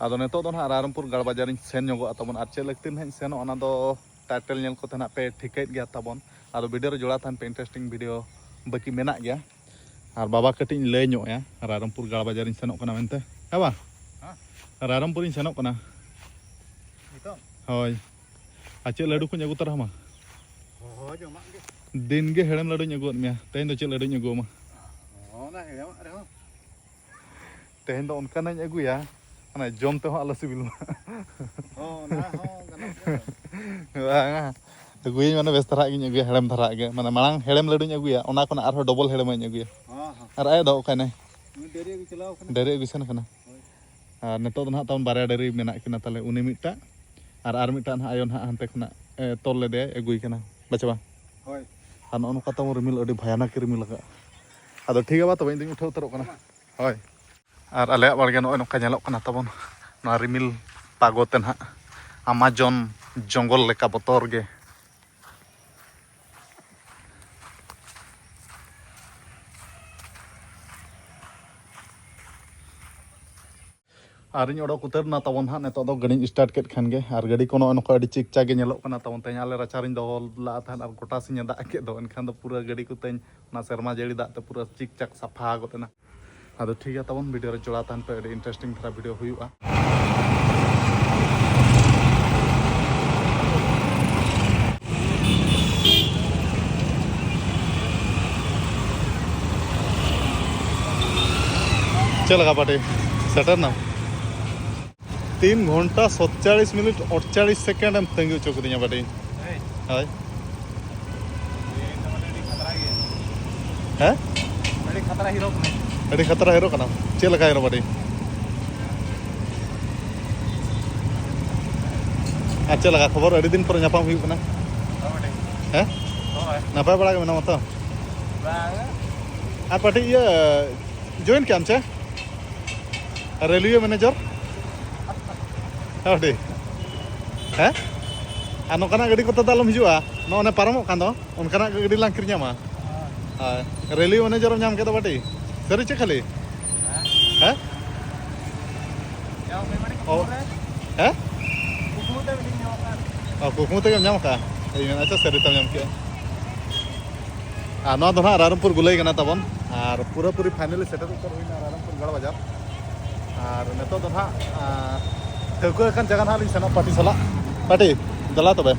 ᱟᱫᱚ ᱱᱤᱛᱚᱜ ᱫᱚ ᱱᱟᱦᱟᱜ ᱨᱟᱭᱨᱚᱝᱯᱩᱨ ᱜᱟᱲ ᱵᱟᱡᱟᱨᱤᱧ ᱥᱮᱱ ᱧᱚᱜᱚᱜᱼᱟ ᱛᱟᱵᱚᱱ᱾ ᱟᱨ ᱪᱮᱫ ᱞᱟᱹᱠᱛᱤ ᱱᱟᱦᱟᱜ ᱤᱧ ᱥᱮᱱᱚᱜ, ᱚᱱᱟ ᱫᱚ ᱴᱟᱭᱴᱮᱞ ᱧᱮᱞ ᱠᱚᱛᱮ ᱱᱟᱦᱟᱜ ᱯᱮ ᱴᱷᱤᱠᱟᱹᱭᱮᱫ ᱜᱮᱭᱟ ᱛᱟᱵᱚᱱ᱾ ᱟᱫᱚ ᱵᱷᱤᱰᱤᱭᱳ ᱨᱮ ᱡᱚᱲᱟᱣ ᱛᱟᱦᱮᱱ ᱯᱮ, ᱤᱱᱴᱟᱨᱮᱥᱴᱤᱝ ᱵᱷᱤᱰᱤᱭᱳ ᱵᱟᱹᱠᱤ ᱢᱮᱱᱟᱜ ᱜᱮᱭᱟ᱾ ᱟᱨ ᱵᱟᱵᱟ ᱠᱟᱹᱴᱤᱡ ᱤᱧ ᱞᱟᱹᱭ ᱧᱚᱜ ᱟᱭᱟ, ᱨᱟᱭᱨᱚᱝᱯᱩᱨ ᱜᱟᱲ ᱵᱟᱡᱟᱨᱤᱧ ᱥᱮᱱᱚᱜ ᱠᱟᱱᱟ ᱢᱮᱱᱛᱮ᱾ ᱦᱮᱸ ᱵᱟ? ᱦᱮᱸ? ᱨᱟᱭᱨᱚᱝᱯᱩᱨᱤᱧ ᱥᱮᱱᱚᱜ ᱠᱟᱱᱟ᱾ ᱱᱤᱛᱚᱜ? ᱦᱳᱭ᱾ ᱟᱨ ᱪᱮᱫ ᱞᱟᱹᱰᱩ ᱠᱚᱧ ᱟᱹᱜᱩ ᱛᱚᱨᱟ ᱟᱢᱟ? ᱦᱚᱦᱚ ᱡᱚᱢᱟᱜ ᱜᱮ᱾ ᱫᱤᱱ ᱜᱮ ᱦᱮᱲᱮᱢ ᱞᱟᱹᱰᱩᱧ ᱟᱹᱜᱩᱣᱟᱫ ᱢᱮᱭᱟ, ᱛᱮᱦᱮᱧ ᱫᱚ ᱪᱮᱫ ᱞᱟᱹᱰᱩᱧ ᱟᱹᱜᱩ ᱟᱢᱟ? ᱦᱚᱸ, ᱚᱱᱟ ᱦᱮᱲᱮᱢᱟᱜ ᱨᱮᱦᱚᱸ᱾ ᱛᱮᱦᱮᱧ ᱫᱚ ᱚᱱᱠᱟᱱᱟᱜ ᱤᱧ ᱟᱹᱜᱩᱭᱟ, ᱢᱟᱱᱮ ᱡᱚᱢ ᱛᱮᱦᱚᱸ ᱟᱞᱚ ᱥᱤᱵᱤᱞ ᱢᱟ᱾ ᱦᱚᱸ, ᱚᱱᱟ ᱦᱚᱸ ᱜᱟᱱᱚᱜ ᱜᱮᱭᱟ᱾ ᱵᱟᱝᱟ, ᱟᱹᱜᱩᱭᱟᱹᱧ ᱢᱟᱱᱮ ᱵᱮᱥ ᱫᱷᱟᱨᱟ ᱜᱤᱧ ᱟᱹᱜᱩᱭᱟ, ᱦᱮᱲᱮᱢ ᱫᱷᱟᱨᱟ ᱜᱮ᱾ ᱢᱟᱱᱮ ᱢᱟᱲᱟᱝ ᱦᱮᱲᱮᱢ ᱞᱟᱹᱰᱩᱧ ᱟᱹᱜᱩᱭᱟ, ᱚᱱᱟ ᱠᱷᱚᱱᱟᱜ ᱟᱨᱦᱚᱸ ᱰᱚᱵᱚᱞ ᱦᱮᱲᱮᱢᱟᱜ ᱤᱧ ᱟᱹᱜᱩᱭᱟ᱾ ᱦᱚᱸ, ᱦᱚᱸ᱾ ᱟᱨ ᱟᱭᱳ ᱫᱚ ᱚᱠᱟᱭ ᱱᱟᱭ? ᱰᱟᱹᱨᱤ ᱟᱹᱜᱩ ᱪᱟᱞᱟᱣ ᱠᱟᱱᱟ᱾ ᱰᱟᱹᱨᱤ ᱟᱹᱜᱩ ᱥᱮᱱ ᱠᱟᱱᱟ᱾ ᱟᱨ ᱱᱤᱛᱚᱜ ᱫᱚ ᱱᱟᱦᱟᱜ ᱛᱟᱵᱚᱱ ᱵᱟᱨᱭᱟ ᱰᱟᱹᱨᱤ ᱢᱮᱱᱟᱜ ᱠᱤᱱᱟ ᱛᱟᱞᱮ, ᱩᱱᱤ ᱢᱤᱫᱴᱟᱜ ᱟᱨ ᱟᱨ ᱢᱤᱫᱴᱟᱜ ᱱᱟᱦᱟᱜ ᱟᱭᱳ ᱱᱟᱦᱟᱜ ᱦᱟᱱᱛᱮ ᱠᱷᱚᱱᱟᱜ, ᱮ, ᱛᱚᱞ ᱞᱮᱫᱮᱭᱟᱭ, ᱟᱹᱜᱩᱭ ᱠᱟᱱᱟ᱾ ᱵᱟᱪᱷᱟ ᱵᱟᱝ? ᱦᱳᱭ᱾ ᱟᱨ ᱱᱚᱜᱼᱚ ᱱᱚᱝᱠᱟ ᱛᱟᱵᱚᱱ ᱨᱤᱢᱤᱞ, ᱟᱹᱰᱤ ᱵᱷᱟᱭᱟᱱᱟᱠ ᱨᱤᱢᱤᱞ ᱟᱠᱟᱫ᱾ ᱟᱫᱚ ᱴᱷᱤᱠ ᱜᱮᱭᱟ ᱵᱟ, ᱛᱚᱵᱮ ᱤᱧ ᱫᱩᱧ ᱩᱴᱷᱟᱹᱣ ᱩᱛᱟᱹᱨᱚᱜ ᱠᱟᱱᱟ᱾ ᱦᱳᱭ᱾ ᱟᱨ ᱟᱞᱮᱭᱟᱜ ᱵᱟᱲᱜᱮ ᱱᱚᱜᱼᱚᱭ ᱱᱚᱝᱠᱟ ᱧᱮᱞᱚᱜ ᱠᱟᱱᱟ ᱛᱟᱵᱚᱱ, ᱱᱚᱣᱟ ᱨᱤᱢᱤᱞ ᱯᱟᱜᱚ ᱛᱮ ᱱᱟᱦᱟᱜ ᱟᱢᱟᱡᱚᱱ ᱡᱚᱝᱜᱚᱞ ᱞᱮᱠᱟ ᱵᱚᱛᱚᱨ ᱜᱮ᱾ ᱟᱨᱤᱧ ᱚᱰᱚᱠ ᱩᱛᱟᱹᱨ ᱮᱱᱟ ᱛᱟᱵᱚᱱ ᱦᱟᱸᱜ᱾ ᱱᱤᱛᱚᱜ ᱫᱚ ᱜᱟᱹᱰᱤᱧ start ᱠᱮᱫ ᱠᱷᱟᱱ ᱜᱮ, ᱟᱨ ᱜᱟᱹᱰᱤ ᱠᱚ ᱱᱚᱜᱼᱚᱭ ᱱᱚᱝᱠᱟ ᱟᱹᱰᱤ ᱪᱤᱠ ᱪᱟᱠ ᱜᱮ ᱧᱮᱞᱚᱜ ᱠᱟᱱᱟ ᱛᱟᱵᱚᱱ᱾ ᱛᱮᱦᱮᱧ ᱟᱞᱮ ᱨᱟᱪᱟ ᱨᱤᱧ ᱫᱚᱦᱚ ᱞᱟᱜᱼᱟ ᱛᱟᱦᱮᱸᱫ, ᱟᱨ ᱜᱚᱴᱟ ᱥᱤᱧ ᱮ ᱫᱟᱜ ᱠᱮᱫ ᱫᱚ, ᱮᱱᱠᱷᱟᱱ ᱫᱚ ᱯᱩᱨᱟᱹ ᱜᱟᱹᱰᱤ ᱠᱚ ᱛᱮᱦᱮᱧ ᱚᱱᱟ ᱥᱮᱨᱢᱟ ᱡᱟᱹᱲᱤ ᱫᱟᱜ ᱛᱮ ᱯᱩᱨᱟᱹ ᱪᱤᱠ ᱪᱟᱠ ᱥᱟᱯᱷᱟ ᱜᱚᱫ ᱮᱱᱟ᱾ ᱟᱫᱚ ᱴᱷᱤᱠ ᱜᱮᱭᱟ ᱛᱟᱵᱚᱱ, video ᱨᱮ ᱡᱚᱲᱟᱣ ᱛᱟᱦᱮᱱ ᱯᱮ, ᱟᱹᱰᱤ interesting ᱫᱷᱟᱨᱟ video ᱦᱩᱭᱩᱜᱼᱟ᱾ ᱪᱮᱫ ᱞᱮᱠᱟ ᱯᱟᱴᱤ? ᱥᱮᱴᱮᱨ ᱱᱟᱢ? ᱛᱤᱱ ᱜᱷᱚᱱᱴᱟ ᱥᱚᱛᱪᱟᱲᱤᱥ ᱢᱤᱱᱤᱴ ᱟᱴᱪᱟᱲᱤᱥ ᱥᱮᱠᱮᱱᱰ ᱮᱢ ᱛᱟᱺᱜᱤ ᱦᱚᱪᱚ ᱠᱤᱫᱤᱧᱟ ᱵᱟᱴᱤ᱾ ᱦᱮᱸ᱾ ᱦᱳᱭ᱾ ᱟᱹᱰᱤ ᱠᱷᱟᱛᱨᱟ ᱜᱮ᱾ ᱦᱮᱸ? ᱟᱹᱰᱤ ᱠᱷᱟᱛᱨᱟ ᱦᱤᱨᱳ ᱠᱟᱱᱟᱭ᱾ ᱟᱹᱰᱤ ᱠᱷᱟᱛᱨᱟ ᱦᱤᱨᱳ ᱠᱟᱱᱟᱢ? ᱪᱮᱫ ᱞᱮᱠᱟ ᱦᱤᱨᱳ ᱵᱟᱴᱤ? ᱟᱨ ᱪᱮᱫ ᱞᱮᱠᱟ ᱠᱷᱚᱵᱚᱨ? ᱟᱹᱰᱤ ᱫᱤᱱ ᱯᱚᱨᱮ ᱧᱟᱯᱟᱢ ᱦᱩᱭᱩᱜ ᱠᱟᱱᱟ᱾ ᱦᱳᱭ ᱵᱟᱴᱤ᱾ ᱦᱮᱸ? ᱦᱳᱭ᱾ ᱱᱟᱯᱟᱭ ᱵᱟᱲᱟ ᱜᱮ ᱢᱮᱱᱟᱢᱟ ᱛᱚ? ᱵᱟᱝ᱾ ᱟᱨ ᱯᱟᱴᱤ ᱤᱭᱟᱹ, join ᱠᱮᱜ ᱟᱢ ᱪᱮ? Railway manager? ᱦᱮᱸ ᱵᱟᱴᱤ? ᱦᱮᱸ? ᱟᱨ ᱱᱚᱝᱠᱟᱱᱟᱜ ᱜᱟᱹᱰᱤ ᱠᱚᱛᱮ ᱫᱚ ᱟᱞᱚᱢ ᱦᱤᱡᱩᱜᱼᱟ, ᱱᱚᱜᱼᱚ ᱱᱮ ᱯᱟᱨᱚᱢᱚᱜ ᱠᱟᱱ ᱫᱚ, ᱚᱱᱠᱟᱱᱟᱜ ᱜᱟᱹᱰᱤ ᱞᱟᱝ ᱠᱤᱨᱤᱧᱟᱢᱟ᱾ ᱦᱳᱭ᱾ ᱨᱮᱞᱣᱮ ᱢᱮᱱᱮᱡᱟᱨ ᱮᱢ ᱧᱟᱢ ᱠᱮᱫᱟ ᱵᱟᱴᱤ? ᱥᱟᱹᱨᱤ ᱪᱮ ᱠᱷᱟᱹᱞᱤ? ᱦᱮᱸ? ᱦᱮᱸ? ᱡᱟᱣ ᱜᱮ ᱵᱟᱹᱲᱤᱡ ᱚ᱾ ᱠᱩᱠᱢᱩ ᱨᱮ᱾ ᱦᱮᱸ? ᱠᱩᱠᱢᱩ ᱛᱮ ᱢᱤᱫ ᱫᱤᱱ ᱧᱟᱢᱚᱜ ᱠᱟᱱ᱾ ᱚ, ᱠᱩᱠᱢᱩ ᱛᱮᱜᱮᱢ ᱧᱟᱢ ᱟᱠᱟᱫᱼᱟ? ᱤᱧ ᱢᱮᱱᱟ, ᱟᱪᱪᱷᱟ, ᱥᱟᱹᱨᱤ ᱛᱮᱢ ᱧᱟᱢ ᱠᱮᱫᱼᱟ᱾ ᱟᱨ ᱱᱚᱣᱟ ᱫᱚ ᱱᱟᱦᱟᱜ ᱨᱟᱭᱨᱚᱝᱯᱩᱨ ᱜᱩᱞᱟᱹᱭ ᱠᱟᱱᱟ ᱛᱟᱵᱚᱱ, ᱟᱨ ᱯᱩᱨᱟᱹᱯᱩᱨᱤ finally ᱥᱮᱴᱮᱨ ᱩᱛᱟᱹᱨ ᱦᱩᱭᱱᱟ ᱨᱟᱭᱨᱚᱝᱯᱩᱨ ᱜᱟᱲ ᱵᱟᱡᱟᱨ᱾ ᱟᱨ ᱱᱤᱛᱚᱜ ᱫᱚ ᱱᱟᱦᱟᱜ, ᱟᱸ, ᱴᱷᱟᱹᱣᱠᱟᱹ ᱟᱠᱟᱱ ᱡᱟᱭᱜᱟ ᱱᱟᱦᱟᱜ ᱞᱤᱧ ᱥᱮᱱᱚᱜ ᱯᱟᱴᱤ ᱥᱟᱞᱟᱜ᱾ ᱯᱟᱴᱤ, ᱫᱮᱞᱟ ᱛᱚᱵᱮ᱾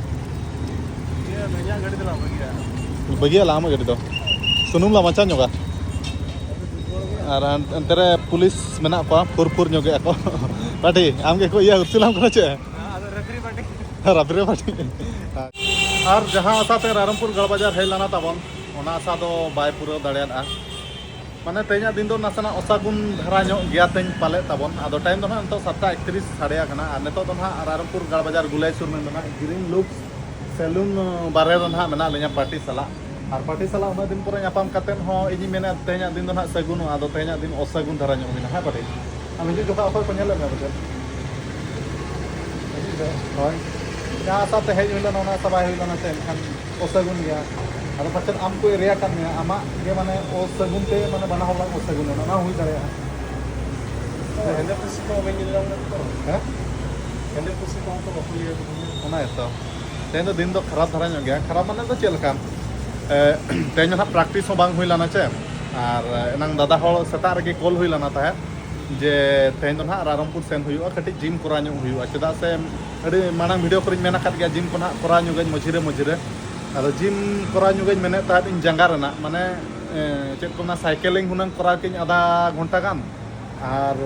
ᱤᱭᱟᱹ, ᱤᱧᱟᱹᱜ ᱜᱟᱹᱰᱤ ᱫᱚ ᱞᱟᱝ ᱵᱟᱹᱜᱤᱭᱟ᱾ ᱵᱟᱹᱜᱤᱭᱟ ᱞᱟᱝ ᱟᱢᱟᱜ ᱜᱟᱹᱰᱤ ᱫᱚ᱾ ᱥᱩᱱᱩᱢ ᱞᱟᱝ ᱵᱟᱧᱪᱟᱣ ᱧᱚᱜᱟ᱾ ᱟᱨ ᱦᱟᱱ-, ᱦᱟᱱᱛᱮ ᱨᱮ ᱯᱩᱞᱤᱥ ᱢᱮᱱᱟᱜ ᱠᱚᱣᱟ, ᱯᱷᱩᱨ ᱯᱷᱩᱨ ᱧᱚᱜᱮᱜᱼᱟ ᱠᱚ᱾ ᱯᱟᱴᱤ, ᱟᱢ ᱜᱮ ᱠᱚ ᱤᱭᱟᱹ ᱦᱩᱨᱥᱤᱞᱟᱢ ᱠᱟᱱᱟ ᱪᱮ? ᱟᱫᱚ ᱨᱮᱯᱷᱨᱤ ᱯᱟᱴᱤ᱾ ᱨᱮᱯᱷᱨᱤ ᱯᱟᱴᱤ᱾ ᱟᱨ ᱡᱟᱦᱟᱸ ᱟᱥᱟ ᱛᱮ ᱨᱟᱭᱨᱚᱝᱯᱩᱨ ᱜᱟᱲ ᱵᱟᱡᱟᱨ ᱦᱮᱡ ᱞᱮᱱᱟ ᱛᱟᱵᱚᱱ, ᱚᱱᱟ ᱟᱥᱟ ᱫᱚ ᱵᱟᱭ ᱯᱩᱨᱟᱹᱣ ᱫᱟᱲᱮᱭᱟᱫᱼᱟ᱾ ᱢᱟᱱᱮ ᱛᱮᱦᱮᱧᱟᱜ ᱫᱤᱱ ᱫᱚ ᱱᱟᱥᱮᱱᱟᱜ ᱚᱥᱟᱹᱜᱩᱱ ᱫᱷᱟᱨᱟ ᱧᱚᱜ ᱜᱮᱭᱟ ᱛᱮᱦᱮᱧ ᱯᱟᱞᱮᱫ ᱛᱟᱵᱚᱱ᱾ ᱟᱫᱚ time ᱫᱚ ᱱᱟᱦᱟᱜ ᱱᱤᱛᱚᱜ ᱥᱟᱛᱴᱟ ᱮᱠᱛᱨᱤᱥ ᱥᱟᱰᱮ ᱟᱠᱟᱱᱟ᱾ ᱟᱨ ᱱᱤᱛᱚᱜ ᱫᱚ ᱱᱟᱦᱟᱜ ᱨᱟᱭᱨᱚᱝᱯᱩᱨ ᱜᱟᱲ ᱵᱟᱡᱟᱨ ᱜᱩᱞᱟᱭ ᱥᱩᱨ ᱢᱮᱱ ᱫᱚ ᱱᱟᱦᱟᱜ Green Looks Saloon ᱵᱟᱨᱦᱮ ᱨᱮ ᱱᱟᱦᱟᱜ ᱢᱮᱱᱟᱜ ᱞᱤᱧᱟ party ᱥᱟᱞᱟᱜ᱾ ᱟᱨ party ᱥᱟᱞᱟᱜ ᱩᱱᱟᱹᱜ ᱫᱤᱱ ᱯᱚᱨᱮ ᱧᱟᱯᱟᱢ ᱠᱟᱛᱮᱫ ᱦᱚᱸ ᱤᱧᱤᱧ ᱢᱮᱱᱮᱫ ᱛᱮᱦᱮᱧᱟᱜ ᱫᱤᱱ ᱫᱚ ᱱᱟᱦᱟᱜ ᱥᱟᱹᱜᱩᱱᱚᱜᱼᱟ, ᱟᱫᱚ ᱛᱮᱦᱮᱧᱟᱜ ᱫᱤᱱ ᱚᱥᱟᱹᱜᱩᱱ ᱫᱷᱟᱨᱟ ᱧᱚᱜ ᱦᱩᱭᱱᱟ᱾ ᱦᱮᱸ party, ᱟᱢ ᱦᱤᱡᱩᱜ ᱡᱚᱠᱷᱚᱱ ᱚᱠᱚᱭ ᱠᱚ ᱧᱮᱞᱮᱫ ᱢᱮᱭᱟ ᱯᱟᱪᱮᱫ? ᱦᱳᱭ, ᱡᱟᱦᱟᱸ ᱟᱥᱟᱛᱮ ᱦᱮᱡ ᱦᱩᱭ ᱞᱮᱱᱟ ᱚᱱᱟ ᱟᱥᱟ ᱵᱟᱭ ᱦᱩᱭ ᱞᱮᱱᱟ ᱥᱮ, ᱮᱱᱠᱷᱟᱱ ᱚᱥᱟᱹᱜᱩᱱ ᱜᱮᱭᱟ᱾ ᱟᱫᱚ ᱯᱟᱪᱮᱫ ᱟᱢ ᱠᱚ ᱮᱨᱮᱭᱟ ᱠᱟᱫ ᱢᱮᱭᱟ, ᱟᱢᱟᱜ ᱜᱮ ᱢᱟᱱᱮ ᱚᱥᱟᱹᱜᱩᱱ ᱛᱮ ᱢᱟᱱᱮ ᱵᱟᱱᱟ ᱦᱚᱲ ᱞᱟᱝ ᱚᱥᱟᱹᱜᱩᱱ ᱮᱱᱟ, ᱚᱱᱟ ᱦᱚᱸ ᱦᱩᱭ ᱫᱟᱲᱮᱭᱟᱜᱼᱟ᱾ ᱦᱮᱸᱫᱮ ᱯᱩᱥᱤ ᱠᱚᱦᱚᱸ ᱵᱟᱹᱧ ᱧᱮᱞ ᱧᱟᱢ ᱞᱮᱫ ᱠᱚᱣᱟ᱾ ᱦᱮᱸ? ᱦᱮᱸᱫᱮ ᱯᱩᱥᱤ ᱠᱚᱦᱚᱸ ᱛᱚ ᱵᱟᱠᱚ ᱞᱟᱹᱭ ᱟᱠᱚ ᱠᱟᱱᱟ᱾ ᱚᱱᱟ ᱜᱮᱛᱚ᱾ ᱛᱮᱦᱮᱧ ᱫᱚ ᱫᱤᱱ ᱫᱚ ᱠᱷᱟᱨᱟᱯ ᱫᱷᱟᱨᱟ ᱧᱚᱜ ᱜᱮᱭᱟ᱾ ᱠᱷᱟᱨᱟᱯ ᱢᱟᱱᱮ ᱫᱚ ᱪᱮᱫ ᱞᱮᱠᱟ? ᱮ, ᱛᱮᱦᱮᱧ ᱫᱚ ᱱᱟᱦᱟᱜ practice ᱦᱚᱸ ᱵᱟᱝ ᱦᱩᱭ ᱞᱮᱱᱟ ᱪᱮ᱾ ᱟᱨ ᱮᱱᱟᱝ ᱫᱟᱫᱟ ᱦᱚᱲ ᱥᱮᱛᱟᱜ ᱨᱮᱜᱮ call ᱦᱩᱭ ᱞᱮᱱᱟ ᱛᱟᱦᱮᱸᱫ ᱡᱮ ᱛᱮᱦᱮᱧ ᱫᱚ ᱱᱟᱦᱟᱜ ᱨᱟᱭᱨᱚᱝᱯᱩᱨ ᱥᱮᱱ ᱦᱩᱭᱩᱜᱼᱟ, ᱠᱟᱹᱴᱤᱡ gym ᱠᱚᱨᱟᱣ ᱧᱚᱜ ᱦᱩᱭᱩᱜᱼᱟ᱾ ᱪᱮᱫᱟᱜ ᱥᱮ ᱟᱹᱰᱤ ᱢᱟᱲᱟᱝ video ᱠᱚᱨᱮᱧ ᱢᱮᱱ ᱟᱠᱟᱫ ᱜᱮᱭᱟ, gym ᱠᱚ ᱱᱟᱦᱟᱜ ᱠᱚᱨᱟᱣ ᱧᱚᱜᱟᱹᱧ ᱢᱚᱡᱷᱤᱨᱮ ᱢᱚᱡᱷᱤᱨᱮ᱾ ᱟᱫᱚ gym ᱠᱚᱨᱟᱣ ᱧᱚᱜᱟᱹᱧ ᱢᱮᱱᱮᱫ ᱛᱟᱦᱮᱸᱫ ᱤᱧ ᱡᱟᱸᱜᱟ ᱨᱮᱱᱟᱜ, ᱢᱟᱱᱮ, ᱮ, ᱪᱮᱫ ᱠᱚ ᱢᱮᱱᱟ, cycling ᱦᱩᱱᱟᱹᱝ ᱠᱚᱨᱟᱣ ᱠᱤᱧ ᱟᱫᱷᱟ ᱜᱷᱚᱱᱴᱟ ᱜᱟᱱ᱾ ᱟᱨ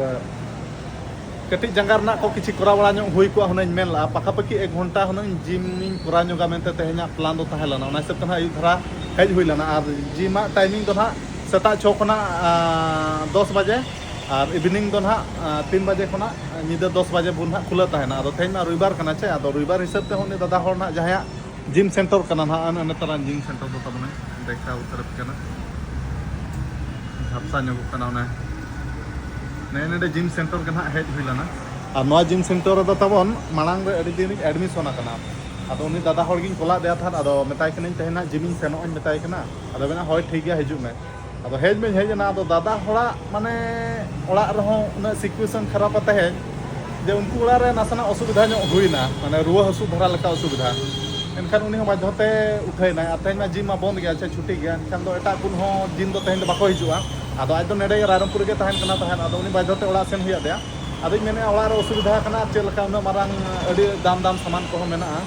ᱠᱟᱹᱴᱤᱡ ᱡᱟᱸᱜᱟ ᱨᱮᱱᱟᱜ ᱠᱚ ᱠᱤᱪᱷᱤ ᱠᱚᱨᱟᱣ ᱵᱟᱲᱟ ᱧᱚᱜ ᱦᱩᱭ ᱠᱚᱜᱼᱟ ᱦᱩᱱᱟᱹᱝ ᱢᱮᱱ ᱞᱟᱜᱼᱟ᱾ ᱯᱟᱠᱟᱯᱟᱠᱤ ᱮᱠ ᱜᱷᱚᱱᱴᱟ ᱦᱩᱱᱟᱹᱝ gym ᱤᱧ ᱠᱚᱨᱟᱣ ᱧᱚᱜᱟ ᱢᱮᱱᱛᱮ ᱛᱮᱦᱮᱧᱟᱜ plan ᱫᱚ ᱛᱟᱦᱮᱸ ᱞᱮᱱᱟ᱾ ᱚᱱᱟ ᱦᱤᱥᱟᱹᱵ ᱛᱮ ᱱᱟᱦᱟᱜ ᱟᱹᱭᱩᱵ ᱫᱷᱟᱨᱟ ᱦᱮᱡ ᱦᱩᱭ ᱞᱮᱱᱟ᱾ ᱟᱨ gym ᱟᱜ timing ᱫᱚ ᱱᱟᱦᱟᱜ ᱥᱮᱛᱟᱜ ᱪᱷᱚ ᱠᱷᱚᱱᱟᱜ, ᱟᱸ, ᱫᱚᱥ ᱵᱟᱡᱮ, ᱟᱨ evening ᱫᱚ ᱱᱟᱦᱟᱜ, ᱟᱸ, ᱛᱤᱱ ᱵᱟᱡᱮ ᱠᱷᱚᱱᱟᱜ ᱧᱤᱫᱟᱹ ᱫᱚᱥ ᱵᱟᱡᱮ ᱵᱷᱳᱨ ᱱᱟᱦᱟᱜ ᱠᱷᱩᱞᱟᱹᱣ ᱛᱟᱦᱮᱱᱟ᱾ ᱟᱫᱚ ᱛᱮᱦᱮᱧ ᱢᱟ ᱨᱚᱵᱤᱵᱟᱨ ᱠᱟᱱᱟ ᱪᱮ, ᱟᱫᱚ ᱨᱚᱵᱤᱵᱟᱨ ᱦᱤᱥᱟᱹᱵ ᱛᱮ ᱩᱱᱤ ᱫᱟᱫᱟ ᱦᱚᱲ ᱱᱟᱦᱟᱜ ᱡᱟᱦᱟᱸᱭᱟᱜ gym center ᱠᱟᱱᱟ ᱱᱟᱦᱟᱜ, ᱚᱱᱮ ᱚᱱᱟ ᱛᱟᱨᱟ gym center ᱫᱚ ᱛᱟᱵᱚᱱᱮ ᱫᱮᱠᱷᱟᱣ ᱩᱛᱟᱹᱨ ᱟᱯᱮ ᱠᱟᱱᱟ᱾ ᱡᱷᱟᱯᱥᱟ ᱧᱚᱜᱚᱜ ᱠᱟᱱᱟ ᱚᱱᱮ᱾ ᱱᱮᱜᱼᱮ ᱱᱚᱰᱮ gym center ᱜᱮ ᱱᱟᱦᱟᱜ ᱦᱮᱡ ᱦᱩᱭ ᱞᱮᱱᱟ᱾ ᱟᱨ ᱱᱚᱣᱟ gym center ᱨᱮᱫᱚ ᱛᱟᱵᱚᱱ ᱢᱟᱲᱟᱝ ᱨᱮ ᱟᱹᱰᱤ ᱫᱤᱱ ᱨᱤᱧ admission ᱟᱠᱟᱱᱟ᱾ ᱟᱫᱚ ᱩᱱᱤ ᱫᱟᱫᱟ ᱦᱚᱲ ᱜᱤᱧ ᱠᱚᱞᱟᱫ ᱫᱮᱭᱟ ᱛᱟᱦᱮᱸᱫ, ᱟᱫᱚ ᱢᱮᱛᱟᱭ ᱠᱟᱹᱱᱟᱹᱧ ᱛᱮᱦᱮᱧ ᱱᱟᱦᱟᱜ gym ᱤᱧ ᱥᱮᱱᱚᱜ ᱟᱹᱧ ᱢᱮᱛᱟᱭ ᱠᱟᱱᱟ᱾ ᱟᱫᱚ ᱢᱮᱱᱟ, "ᱦᱳᱭ, ᱴᱷᱤᱠ ᱜᱮᱭᱟ, ᱦᱤᱡᱩᱜ ᱢᱮ᱾" ᱟᱫᱚ ᱦᱮᱡ ᱢᱟᱧ ᱦᱮᱡ ᱮᱱᱟ, ᱟᱫᱚ ᱫᱟᱫᱟ ᱦᱚᱲᱟᱜ ᱢᱟᱱᱮ ᱚᱲᱟᱜ ᱨᱮᱦᱚᱸ ᱩᱱᱟᱹᱜ situation ᱠᱷᱟᱨᱟᱯᱟ ᱛᱟᱦᱮᱸᱫ ᱡᱮ ᱩᱱᱠᱩ ᱚᱲᱟᱜ ᱨᱮ ᱱᱟᱥᱮᱱᱟᱜ ᱚᱥᱩᱵᱤᱫᱷᱟ ᱧᱚᱜ ᱦᱩᱭᱱᱟ, ᱢᱟᱱᱮ ᱨᱩᱣᱟᱹ ᱦᱟᱹᱥᱩ ᱫᱷᱟᱨᱟ ᱞᱮᱠᱟ ᱚᱥᱩᱵᱤᱫᱷᱟ᱾ ᱮᱱᱠᱷᱟᱱ ᱩᱱᱤ ᱦᱚᱸ ᱵᱟᱫᱽᱫᱷᱚ ᱛᱮ ᱩᱴᱷᱟᱹᱭᱱᱟᱭ, ᱟᱨ ᱛᱮᱦᱮᱧ ᱢᱟ gym ᱢᱟ ᱵᱚᱱᱫ ᱜᱮᱭᱟ, ᱪᱮ ᱪᱷᱩᱴᱤ ᱜᱮᱭᱟ, ᱮᱱᱠᱷᱟᱱ ᱫᱚ ᱮᱴᱟᱜ ᱠᱚ ᱦᱚᱸ gym ᱫᱚ ᱛᱮᱦᱮᱧ ᱫᱚ ᱵᱟᱠᱚ ᱦᱤᱡᱩᱜᱼᱟ᱾ ᱟᱫᱚ ᱟᱡ ᱫᱚ ᱱᱚᱰᱮ ᱜᱮ ᱨᱟᱭᱨᱚᱝᱯᱩᱨ ᱨᱮᱜᱮ ᱛᱟᱦᱮᱱ ᱠᱟᱱᱟ ᱛᱟᱦᱮᱸᱫ, ᱟᱫᱚ ᱩᱱᱤ ᱵᱟᱫᱽᱫᱷᱚ ᱛᱮ ᱚᱲᱟᱜ ᱥᱮᱱ ᱦᱩᱭᱩᱜ ᱛᱟᱭᱟ᱾ ᱟᱫᱚᱧ ᱢᱮᱱᱮᱫᱼᱟ, ᱚᱲᱟᱜ ᱨᱮ ᱚᱥᱩᱵᱤᱫᱷᱟ ᱠᱟᱱᱟ, ᱟᱨ ᱪᱮᱫ ᱞᱮᱠᱟ ᱩᱱᱟᱹᱜ ᱢᱟᱨᱟᱝ ᱟᱹᱰᱤ ᱫᱟᱢ ᱫᱟᱢ ᱥᱟᱢᱟᱱ ᱠᱚᱦᱚᱸ ᱢᱮᱱᱟᱜᱼᱟ᱾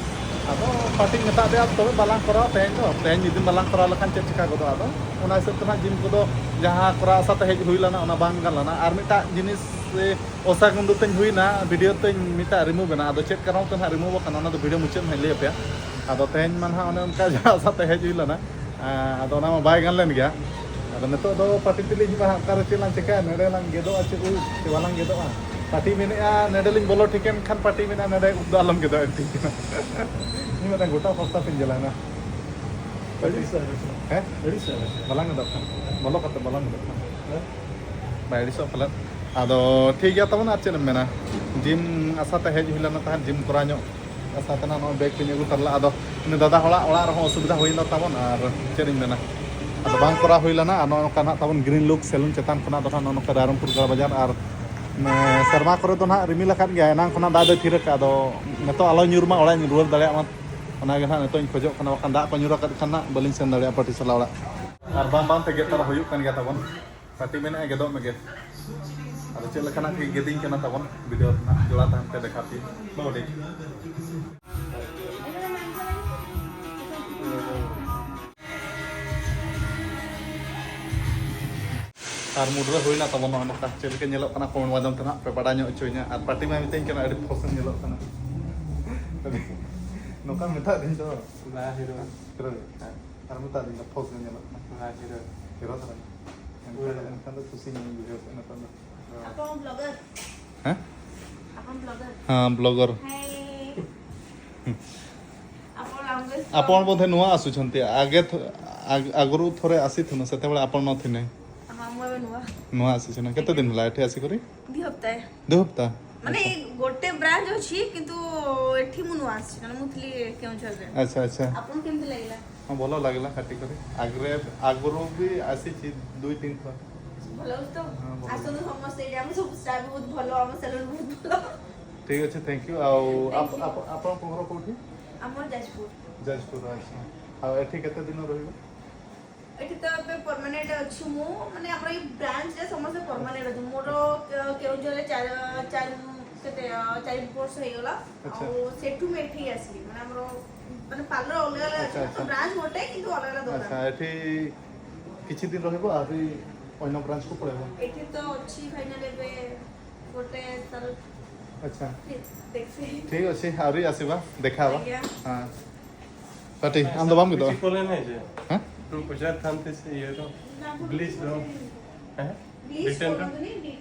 ᱟᱫᱚ ᱯᱟᱴᱤᱧ ᱢᱮᱛᱟᱫ ᱫᱮᱭᱟ, "ᱛᱚᱵᱮ ᱵᱟᱞᱟᱝ ᱠᱚᱨᱟᱣᱟ ᱛᱮᱦᱮᱧ ᱫᱚ, ᱛᱮᱦᱮᱧ ᱢᱤᱫ ᱫᱤᱱ ᱵᱟᱞᱟᱝ ᱠᱚᱨᱟᱣ ᱞᱮᱠᱷᱟᱱ ᱪᱮᱫ ᱪᱤᱠᱟ ᱜᱚᱫᱚᱜᱼᱟ?" ᱟᱫᱚ ᱚᱱᱟ ᱦᱤᱥᱟᱹᱵ ᱛᱮ ᱱᱟᱜ gym ᱠᱚᱫᱚ ᱡᱟᱦᱟᱸ ᱠᱚᱨᱟᱣ ᱟᱥᱟ ᱛᱮ ᱦᱮᱡ ᱦᱩᱭ ᱞᱮᱱᱟ, ᱚᱱᱟ ᱵᱟᱝ ᱜᱟᱱ ᱞᱮᱱᱟ᱾ ᱟᱨ ᱢᱤᱫᱴᱟᱜ ᱡᱤᱱᱤᱥ, ᱮ, ᱚᱥᱟᱜᱩᱱ ᱫᱚ ᱛᱤᱧ ᱦᱩᱭᱱᱟ, video ᱛᱤᱧ ᱢᱤᱫᱴᱟᱜ remove ᱮᱱᱟ᱾ ᱟᱫᱚ ᱪᱮᱫ ᱠᱟᱨᱚᱱ ᱛᱮ ᱱᱟᱜ remove ᱟᱠᱟᱱᱟ, ᱚᱱᱟ ᱫᱚ video ᱢᱩᱪᱟᱹᱫ ᱱᱟᱜ ᱤᱧ ᱞᱟᱹᱭ ᱟᱯᱮᱭᱟ᱾ ᱟᱫᱚ ᱛᱮᱦᱮᱧ ᱢᱟ ᱱᱟᱜ ᱚᱱᱮ ᱚᱱᱠᱟ ᱡᱟᱦᱟᱸ ᱟᱥᱟ ᱛᱮ ᱦᱮᱡ ᱦᱩᱭ ᱞᱮᱱᱟ, ᱮ, ᱟᱫᱚ ᱚᱱᱟ ᱢᱟ ᱵᱟᱭ ᱜᱟᱱ ᱞᱮᱱ ᱜᱮᱭᱟ᱾ ᱟᱫᱚ ᱱᱤᱛᱚᱜ ᱫᱚ ᱯᱟᱴᱤ ᱛᱮᱞᱤᱧ ᱦᱤᱡᱩᱜᱼᱟ ᱦᱟᱸᱜ, ᱚᱠᱟᱨᱮ ᱪᱮᱫ ᱞᱟᱝ ᱪᱤᱠᱟᱹᱭᱟ? ᱱᱚᱰᱮ ᱞᱟᱝ ᱜᱮᱫᱚᱜᱼᱟ ᱪᱮᱫ ᱩᱵ, ᱥᱮ ᱵᱟᱞᱟᱝ ᱜᱮᱫᱚᱜᱼᱟ? ᱯᱟᱴᱤ ᱢᱮᱱᱮᱫᱼᱟ ᱱᱚᱰᱮ ᱞᱤᱧ ᱵᱚᱞᱚ ᱴᱷᱤᱠᱮᱱ ᱠᱷᱟᱱ, ᱯᱟᱴᱤ ᱢᱮᱱᱮᱫᱼᱟ ᱱᱚᱰᱮ ᱩᱵ ᱫᱚ ᱟᱞᱚᱢ ᱜᱮᱫᱚᱜᱼᱟ, ᱴᱷᱤᱠ ᱠᱟᱱᱟ᱾ ᱤᱧ ᱢᱤᱫᱴᱟᱝ ᱜᱚᱴᱟ ᱯᱷᱚᱨᱥᱟ ᱯᱤᱧ ᱡᱮᱞᱟ ᱦᱮᱱᱟ᱾ ᱟᱹᱰᱤ ᱥᱟᱨᱦᱟᱣ᱾ ᱦᱮᱸ? ᱟᱹᱰᱤ ᱥᱟᱨᱦᱟᱣ᱾ ᱵᱟᱞᱟᱝ ᱜᱮᱫᱚᱜ ᱠᱟᱱ, ᱵᱚᱞᱚ ᱠᱟᱛᱮ ᱵᱟᱞᱟᱝ ᱜᱮᱫᱚᱜ ᱠᱟᱱ᱾ ᱦᱮᱸ? ᱵᱟᱭ ᱟᱹᱲᱤᱥᱚᱜ ᱯᱟᱞᱮᱫ᱾ ᱟᱫᱚ ᱴᱷᱤᱠ ᱜᱮᱭᱟ ᱛᱟᱵᱚᱱ, ᱟᱨ ᱪᱮᱫ ᱮᱢ ᱢᱮᱱᱟ? ᱡᱤᱢ ᱟᱥᱟ ᱛᱮ ᱦᱮᱡ ᱦᱩᱭ ᱞᱮᱱᱟ ᱛᱟᱦᱮᱸᱫ, ᱡᱤᱢ ᱠᱚᱨᱟᱣ ᱧᱚᱜ ᱟᱥᱟ ᱛᱮ ᱱᱟᱜ ᱱᱚᱜᱼᱚᱭ ᱵᱮᱜᱽ ᱠᱚᱧ ᱟᱹᱜᱩ ᱛᱟᱨᱟ ᱞᱮᱫᱟ᱾ ᱟᱫᱚ ᱩᱱᱤ ᱫᱟᱫᱟ ᱦᱚᱲᱟᱜ ᱚᱲᱟᱜ ᱨᱮᱦᱚᱸ ᱚᱥᱩᱵᱤᱫᱷᱟ ᱦᱩᱭᱱᱟ ᱛᱟᱵᱚᱱ, ᱟᱨ ᱪᱮᱫ ᱤᱧ ᱢᱮᱱᱟ, ᱟᱫᱚ ᱵᱟᱝ ᱠᱚᱨᱟᱣ ᱦᱩᱭ ᱞᱮᱱᱟ᱾ ᱟᱨ ᱱᱚᱜᱼᱚ ᱱᱚᱝᱠᱟ ᱱᱟᱜ ᱛᱟᱵᱚᱱ ᱜᱨᱤᱱ ᱞᱩᱠ ᱥᱮᱞᱩᱱ ᱪᱮᱛᱟᱱ ᱠᱷᱚᱱᱟᱜ ᱫᱚ ᱱᱟᱜ ᱱᱚᱜᱼᱚ ᱱᱚᱝᱠᱟ ᱨᱟᱭᱨᱚᱝᱯᱩᱨ ᱜᱟᱲ ᱵᱟᱡᱟᱨ, ᱟᱨ ᱢᱟᱱᱮ ᱥᱮᱨᱢᱟ ᱠᱚᱨᱮ ᱫᱚ ᱱᱟᱜ ᱨᱤᱢᱤᱞ ᱟᱠᱟᱫ ᱜᱮᱭᱟ, ᱮᱱᱟᱝ ᱠᱷᱚᱱᱟᱜ ᱫᱟᱜ ᱫᱚᱭ ᱛᱷᱤᱨ ᱟᱠᱟᱫ, ᱟᱫᱚ ᱱᱤᱛᱚᱜ ᱟᱞᱚᱭ ᱧᱩᱨ ᱢᱟ, ᱚᱲᱟᱜ ᱤᱧ ᱨᱩᱣᱟᱹᱲ ᱫᱟᱲᱮᱭᱟᱜ ᱢᱟ, ᱚᱱᱟᱜᱮ ᱱᱟᱜ ᱱᱤᱛᱚᱜ ᱤᱧ ᱠᱷᱚᱡᱚᱜ ᱠᱟᱱᱟ, ᱵᱟᱠᱷᱟᱱ ᱫᱟᱜ ᱠᱚ ᱧᱩᱨ ᱟᱠᱟᱫ ᱠᱷᱟᱱ ᱱᱟᱜ ᱵᱟᱹᱞᱤᱧ ᱥᱮᱱ ᱫᱟᱲᱮᱭᱟᱜᱼᱟ ᱯᱟᱹᱴᱤᱥᱟᱞᱟ ᱚᱲᱟᱜ᱾ ᱟᱨ ᱵᱟᱝ ᱵᱟᱝ ᱛᱮ ᱜᱮᱫ ᱛᱟᱨᱟ ᱦᱩᱭᱩᱜ ᱠᱟᱱ ᱜᱮᱭᱟ ᱛᱟᱵᱚᱱ᱾ ᱯᱟᱹᱴᱤ ᱢᱮᱱᱮᱫᱼᱟ ᱜᱮᱫᱚᱜ ᱢᱮᱜᱮ᱾ ᱟᱫᱚ ᱪᱮᱫ ᱞᱮᱠᱟᱱᱟᱜ ᱠᱤᱱ ᱜᱮᱫᱤᱧ ᱠᱟᱱᱟ ᱛᱟᱵᱚᱱ, ᱵᱷᱤᱰᱤᱭᱳ ᱨᱮᱱᱟᱜ ᱡᱚᱲᱟᱣ ᱛᱟᱦᱮᱱ ᱯᱮ, ᱫᱮᱠᱷᱟᱣ ᱯᱮ᱾ ᱵᱟᱵᱟ ᱴᱷᱤᱠ᱾ ᱟᱨ ᱢᱩᱰᱨᱟᱹ ᱦᱩᱭᱱᱟ ᱛᱟᱵᱚᱱ ᱱᱚᱜᱼᱚ ᱱᱚᱝᱠᱟ᱾ ᱪᱮᱫ ᱞᱮᱠᱟ ᱧᱮᱞᱚᱜ ᱠᱟᱱᱟ ᱠᱚᱢᱮᱱᱴ ᱢᱟᱫᱽᱫᱷᱚᱢ ᱛᱮ ᱱᱟᱦᱟᱜ ᱯᱮ ᱵᱟᱰᱟᱭ ᱧᱚᱜ ᱦᱚᱪᱚᱧᱟ᱾ ᱟᱨ ᱯᱟᱹᱴᱤ ᱢᱟᱭ ᱢᱤᱛᱟᱹᱧ ᱠᱟᱱᱟ ᱟᱹᱰᱤ ᱯᱷᱚᱥᱮᱢ ᱧᱮᱞᱚᱜ ᱠᱟᱱᱟ᱾ ᱱᱚᱝᱠᱟ ᱢᱮᱛᱟᱫᱤᱧ ᱫᱚ᱾ ᱵᱟᱝ ᱦᱤᱨᱳ᱾ ᱦᱤᱨᱳ᱾ ᱦᱮᱸ᱾ ᱟᱨ ᱢᱮᱛᱟᱫᱤᱧ ᱫᱚ ᱯᱷᱚᱥᱮᱢ ᱧᱮᱞᱚᱜ ᱠᱟᱱᱟ᱾ ᱵᱟᱝ ᱦᱤᱨᱳ᱾ ᱦᱤᱨᱳ ᱫᱷᱟᱨᱟ᱾ ᱮᱱᱠᱷᱟᱱ, ᱮᱱᱠᱷᱟᱱ ᱫᱚ ᱠᱩᱥᱤᱧ ᱵᱩᱡᱷᱟᱹᱣ ᱠᱮᱫᱟ ᱱᱤᱛᱚᱜ ᱫᱚ᱾ ᱟᱯᱮ ᱦᱚᱸ ᱵᱞᱚᱜᱟᱨ? ᱦᱮᱸ? ᱟᱯᱮ ᱦᱚᱸ ᱵᱞᱚᱜᱟᱨ? ᱦᱮᱸ, ᱵᱞᱚᱜᱟᱨ। ହାଏ। ଆପଣ ଲାଙ୍ଗୁଏଜ ଆପଣ ବୋଧେ ନୂଆ ଆସୁଛନ୍ତି, ଆଗେ ଥ-, ଆଗ-, ଆଗରୁ ଥରେ ଆସିଥିଲୁ, ସେତେବେଳେ ଆପଣ ନଥିଲେ। ହଁ, ମୁଁ ଏବେ ନୂଆ। ନୂଆ ଆସିଛୁ ନା? କେତେ ଦିନ ହେଲା ଏଠି ଆସିକରି? ଦି ହପ୍ତା। ଦି ହପ୍ତା? ମାନେ ଆଚ୍ଛା। ଗୋଟେ ବ୍ରାଞ୍ଚ ଅଛି, କିନ୍ତୁ ଏଠି ମୁଁ ନୂଆ ଆସିଛି, ମାନେ ମୁଁ ଥିଲି କେଉଁଝରରେ। ଆଚ୍ଛା, ଆଚ୍ଛା। ଆପଣଙ୍କୁ କେମିତି ଲାଗିଲା? ହଁ, ଭଲ ଲାଗିଲା କାଟିକରି। ଆଗରେ, ଆଗରୁ ବି ଆସିଛି ଦୁଇ ତିନି ଥର। ଭଲ ଲାଗୁଛି ତ? ହଁ, ଭଲ ଆସନ୍ତୁ ଲାଗୁଛି। ସମସ୍ତେ, ଏଇଠି ଆମ ସବୁ ଷ୍ଟାଫ ବହୁତ ଭଲ, ଆମ ସେଲୁନ ବହୁତ ଭଲ। ଠିକ୍ ଅଛି, ଥ୍ୟାଙ୍କ ୟୁ। ଆଉ ଆପ-, ଆପ-, ଆପଣଙ୍କ ଘର କୋଉଠି? ଆମର ଯାଜପୁର। ଯାଜପୁର, ଆଚ୍ଛା। ଆଉ ଏଠି କେତେ ଦିନ ରହିବ? ଏଠି ତ ଏବେ ପର୍ମାନେଣ୍ଟ ଅଛି ମୁଁ, ମାନେ ଆମର ଏଇ ବ୍ରାଞ୍ଚରେ ସମସ୍ତେ ପର୍ମାନେଣ୍ଟ ଅଛନ୍ତି। ମୋର କେ-, କେଉଁଝରରେ ଚାରି, ଚାରି, କେତେ, ଅ, ଚାରି ବର୍ଷ ହେଇଗଲା। ଆଚ୍ଛା। ଆଉ ସେଠୁ ମୁଁ ଏଠିକି ଆସିଲି, ମାନେ ଆମର, ମାନେ ପାର୍ଲର ଅଲଗା ଅଲଗା ଅଛି ଆଚ୍ଛା, ନା, ତ ଆଚ୍ଛା। ବ୍ରାଞ୍ଚ ଗୋଟେ କିନ୍ତୁ ଅଲଗା ଅଲଗା ଦୋକାନ। ଆଚ୍ଛା, ଏଠି କିଛି ଦିନ ରହିବ, ଆହୁରି ଅନ୍ୟ ବ୍ରାଞ୍ଚକୁ ପଳେଇବ? ଏଠି ତ ଅଛି ଫାଇନାଲ ଏବେ ଗୋଟେ ତାର ଆଚ୍ଛା। ଦେଖି। ଠିକ୍ ଅଛି, ଆହୁରି ଆସିବା, ଦେଖା ହବା। ଆଜ୍ଞା। ହଁ। ପାଟି, ଆନ୍ଦ ବାମ୍ କିଛି କଲେ ନାହିଁ ଯେ। ହଁ? ତୁ ପଚାରିଥାନ୍ତି ସେ ଇଏର। ବ୍ଲିଚ୍ ଦଉ। ହେଁ? ଡିଟେନ୍ ର?